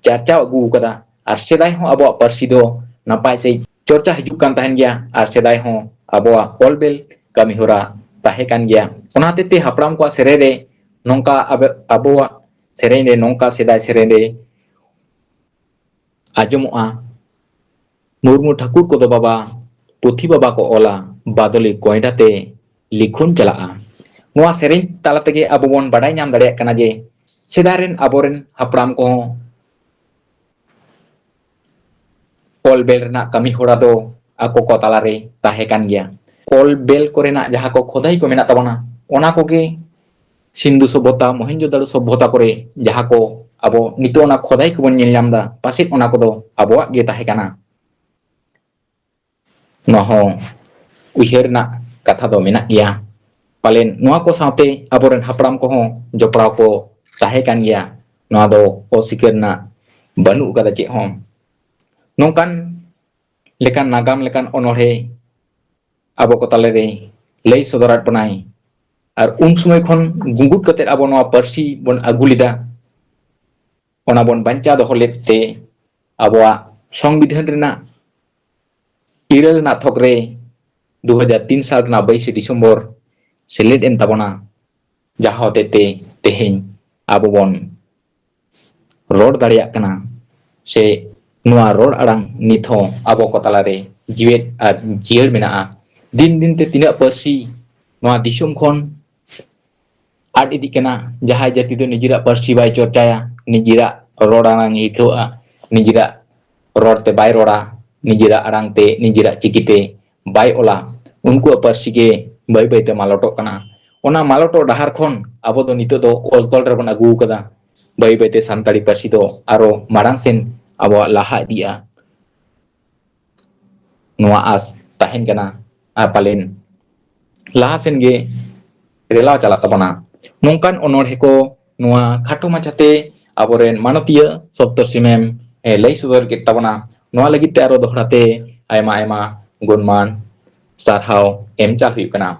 ᱪᱟᱨᱪᱟᱣ ᱟᱹᱜᱩ ᱟᱠᱟᱫᱟ᱾ ᱟᱨ ᱥᱮᱫᱟᱭ ᱦᱚᱸ ᱟᱵᱚᱣᱟᱜ ᱯᱟᱹᱨᱥᱤ ᱫᱚ ᱱᱟᱯᱟᱭ ᱥᱟᱺᱦᱤᱡ ᱪᱚᱨᱪᱟ ᱦᱤᱡᱩᱜ ᱠᱟᱱ ᱛᱟᱦᱮᱱ ᱜᱮᱭᱟ᱾ ᱟᱨ ᱥᱮᱫᱟᱭ ᱦᱚᱸ ᱟᱵᱚᱣᱟᱜ ᱚᱞ ᱵᱮᱞ ᱠᱟᱹᱢᱤ ᱦᱚᱨᱟ ᱛᱟᱦᱮᱸ ᱠᱟᱱ ᱜᱮᱭᱟ᱾ ᱚᱱᱟ ᱦᱚᱛᱮᱡ ᱛᱮ ᱦᱟᱯᱲᱟᱢ ᱠᱚᱣᱟᱜ ᱥᱮᱨᱮᱧ ᱨᱮ ᱱᱚᱝᱠᱟ ᱟᱵᱮ-, ᱟᱵᱚᱣᱟᱜ ᱥᱮᱨᱮᱧ ᱨᱮ ᱱᱚᱝᱠᱟ ᱥᱮᱫᱟᱭ ᱥᱮᱨᱮᱧ ᱨᱮ ᱟᱸᱡᱚᱢᱚᱜᱼᱟ, ᱢᱩᱨᱢᱩ ᱴᱷᱟᱹᱠᱩᱨ ᱠᱚᱫᱚ ᱵᱟᱵᱟ ᱯᱩᱛᱷᱤ ᱵᱟᱵᱟ ᱠᱚ ᱚᱞᱟ, ᱵᱟᱫᱚᱞᱤ ᱠᱚᱭᱰᱟ ᱛᱮ ᱞᱤᱠᱷᱚᱱ ᱪᱟᱞᱟᱜᱼᱟ᱾ ᱱᱚᱣᱟ ᱥᱮᱨᱮᱧ ᱛᱟᱞᱟ ᱛᱮᱜᱮ ᱟᱵᱚ ᱵᱚᱱ ᱵᱟᱰᱟᱭ ᱧᱟᱢ ᱫᱟᱲᱮᱭᱟᱜ ᱠᱟᱱᱟ ᱡᱮ ᱥᱮᱫᱟᱭ ᱨᱮᱱ ᱟᱵᱚᱨᱮᱱ ᱦᱟᱯᱲᱟᱢ ᱠᱚᱦᱚᱸ ᱚᱞ ᱵᱮᱞ ᱨᱮᱱᱟᱜ ᱠᱟᱹᱢᱤ ᱦᱚᱨᱟ ᱫᱚ ᱟᱠᱚ ᱠᱚ ᱛᱟᱞᱟᱨᱮ ᱛᱟᱦᱮᱸ ᱠᱟᱱ ᱜᱮᱭᱟ᱾ ᱚᱞ ᱵᱮᱞ ᱠᱚᱨᱮᱱᱟᱜ ᱡᱟᱦᱟᱸ ᱠᱚ ᱠᱷᱚᱫᱟᱭ ᱠᱚ ᱢᱮᱱᱟᱜ ᱛᱟᱵᱚᱱᱟ, ᱚᱱᱟ ᱠᱚᱜᱮ ᱥᱤᱱᱫᱷᱩ ᱥᱚᱵᱷᱚᱛᱟ, ᱢᱚᱦᱮᱱᱡᱳᱫᱟᱲᱳ ᱥᱚᱵᱷᱚᱛᱟ ᱠᱚᱨᱮ ᱡᱟᱦᱟᱸ ᱠᱚ ᱟᱵᱚ ᱱᱤᱛᱚᱜ ᱚᱱᱟ ᱠᱷᱚᱫᱟᱭ ᱠᱚᱵᱚᱱ ᱧᱮᱞ ᱧᱟᱢ ᱮᱫᱟ, ᱯᱟᱥᱮᱡ ᱚᱱᱟ ᱠᱚᱫᱚ ᱟᱵᱚᱣᱟᱜ ᱜᱮ ᱛᱟᱦᱮᱸ ᱠᱟᱱᱟ᱾ ᱱᱚᱣᱟ ᱦᱚᱸ ᱩᱭᱦᱟᱹᱨ ᱨᱮᱱᱟᱜ ᱠᱟᱛᱷᱟ ᱫᱚ ᱢᱮᱱᱟᱜ ᱜᱮᱭᱟ᱾ ᱯᱟᱞᱮᱱ ᱱᱚᱣᱟ ᱠᱚ ᱥᱟᱶᱛᱮ ᱟᱵᱚᱨᱮᱱ ᱦᱟᱯᱲᱟᱢ ᱠᱚᱦᱚᱸ ᱡᱚᱯᱲᱟᱣ ᱠᱚ ᱛᱟᱦᱮᱸ ᱠᱟᱱ ᱜᱮᱭᱟ᱾ ᱱᱚᱣᱟ ᱫᱚ ᱚᱥᱤᱠᱟᱹᱨ ᱨᱮᱱᱟᱜ ᱵᱟᱹᱱᱩᱜ ᱟᱠᱟᱫᱟ ᱪᱮᱫ ᱦᱚᱸ᱾ ᱱᱚᱝᱠᱟᱱ ᱞᱮᱠᱟᱱ ᱱᱟᱜᱟᱢ ᱞᱮᱠᱟᱱ ᱚᱱᱚᱬᱦᱮ ᱟᱵᱚ ᱠᱚ ᱛᱟᱞᱟᱨᱮ ᱞᱟᱹᱭ ᱥᱚᱫᱚᱨᱟᱫ ᱵᱚᱱᱟᱭ᱾ ᱟᱨ ᱩᱱ ᱥᱚᱢᱚᱭ ᱠᱷᱚᱱ ᱜᱩᱸᱜᱩᱫ ᱠᱟᱛᱮ ᱟᱵᱚ ᱱᱚᱣᱟ ᱯᱟᱹᱨᱥᱤ ᱵᱚᱱ ᱟᱹᱜᱩ ᱞᱮᱫᱟ, ᱚᱱᱟ ᱵᱚᱱ ᱵᱟᱧᱪᱟᱣ ᱫᱚᱦᱚ ᱞᱮᱫ ᱛᱮ ᱟᱵᱚᱣᱟᱜ ᱥᱚᱝᱵᱤᱫᱷᱟᱱ ᱨᱮᱱᱟᱜ ᱤᱨᱟᱹᱞ ᱨᱮᱱᱟᱜ ᱛᱷᱚᱠ ᱨᱮ ᱫᱩ ᱦᱟᱡᱟᱨ ᱛᱤᱱ ᱥᱟᱞ ᱨᱮᱱᱟᱜ ᱵᱟᱭᱤᱥᱮ ᱰᱤᱥᱮᱢᱵᱚᱨ ᱥᱮᱞᱮᱫ ᱮᱱ ᱛᱟᱵᱚᱱᱟ, ᱡᱟᱦᱟᱸ ᱦᱚᱛᱮᱡ ᱛᱮ ᱛᱮᱦᱮᱧ ᱟᱵᱚ ᱵᱚᱱ ᱨᱚᱲ ᱫᱟᱲᱮᱭᱟᱜ ᱠᱟᱱᱟ ᱥᱮ ᱱᱚᱣᱟ ᱨᱚᱲ ᱟᱲᱟᱝ ᱱᱤᱛ ᱦᱚᱸ ᱟᱵᱚ ᱠᱚ ᱛᱟᱞᱟᱨᱮ ᱡᱤᱣᱮᱫ ᱟᱨ ᱡᱤᱭᱟᱹᱲ ᱢᱮᱱᱟᱜᱼᱟ᱾ ᱫᱤᱱ ᱫᱤᱱ ᱛᱮ ᱛᱤᱱᱟᱹᱜ ᱯᱟᱹᱨᱥᱤ ᱱᱚᱣᱟ ᱫᱤᱥᱚᱢ ᱠᱷᱚᱱ ᱟᱫ ᱤᱫᱤᱜ ᱠᱟᱱᱟ᱾ ᱡᱟᱦᱟᱸᱭ ᱡᱟᱹᱛᱤ ᱫᱚ ᱱᱤᱡᱮᱨᱟᱜ ᱯᱟᱹᱨᱥᱤ ᱵᱟᱭ ᱪᱚᱨᱪᱟᱭᱟ, ᱱᱤᱡᱮᱨᱟᱜ ᱨᱚᱲ ᱟᱲᱟᱝ ᱮ ᱦᱤᱨᱠᱟᱹᱣᱟᱜᱼᱟ, ᱱᱤᱡᱮᱨᱟᱜ ᱨᱚᱲ ᱛᱮ ᱵᱟᱭ ᱨᱚᱲᱟ, ᱱᱤᱡᱮᱨᱟᱜ ᱟᱲᱟᱝ ᱛᱮ, ᱱᱤᱡᱮᱨᱟᱜ ᱪᱤᱠᱤ ᱛᱮ ᱵᱟᱭ ᱚᱞᱟ, ᱩᱱᱠᱩᱣᱟᱜ ᱯᱟᱹᱨᱥᱤ ᱜᱮ ᱵᱟᱹᱭ ᱵᱟᱹᱭ ᱛᱮ ᱢᱟᱞᱚᱴᱚᱜ ᱠᱟᱱᱟ᱾ ᱚᱱᱟ ᱢᱟᱞᱚᱴᱚᱜ ᱰᱟᱦᱟᱨ ᱠᱷᱚᱱ ᱟᱵᱚ ᱫᱚ ᱱᱤᱛᱚᱜ ᱫᱚ ᱚᱞ ᱛᱚᱞ ᱨᱮᱵᱚᱱ ᱟᱹᱜᱩ ᱟᱠᱟᱫᱟ᱾ ᱵᱟᱹᱭ ᱵᱟᱹᱭ ᱛᱮ ᱥᱟᱱᱛᱟᱲᱤ ᱯᱟᱹᱨᱥᱤ ᱫᱚ ᱟᱨᱚ ᱢᱟᱲᱟᱝ ᱥᱮᱱ ᱟᱵᱚᱣᱟᱜ ᱞᱟᱦᱟ ᱤᱫᱤᱜᱼᱟ, ᱱᱚᱣᱟ ᱟᱥ ᱛᱟᱦᱮᱱ ᱠᱟᱱᱟ᱾ ᱟᱨ ᱯᱟᱞᱮᱱ ᱞᱟᱦᱟ ᱥᱮᱱ ᱜᱮ ᱨᱮᱞᱟᱣ ᱪᱟᱞᱟᱜ ᱛᱟᱵᱚᱱᱟ᱾ ᱱᱚᱝᱠᱟᱱ ᱚᱱᱚᱬᱦᱮ ᱠᱚ ᱱᱚᱣᱟ ᱠᱷᱟᱴᱚ ᱢᱟᱪᱷᱟᱛᱮ ᱟᱵᱚᱨᱮᱱ ᱢᱟᱱᱚᱛᱤᱭᱟᱹ ᱥᱚᱯᱛᱚᱨᱥᱤᱢᱮᱢ ᱮ ᱞᱟᱹᱭ ᱥᱚᱫᱚᱨ ᱠᱮᱫ ᱛᱟᱵᱚᱱᱟ᱾ ᱱᱚᱣᱟ ᱞᱟᱹᱜᱤᱫ ᱛᱮ ᱟᱨᱚ ᱫᱚᱦᱲᱟ ᱛᱮ ᱟᱭᱢᱟ ᱟᱭᱢᱟ ᱜᱩᱱᱢᱟᱱ ᱥᱟᱨᱦᱟᱣ ᱮᱢ ᱪᱟᱞ ᱦᱩᱭᱩᱜ ᱠᱟᱱᱟ᱾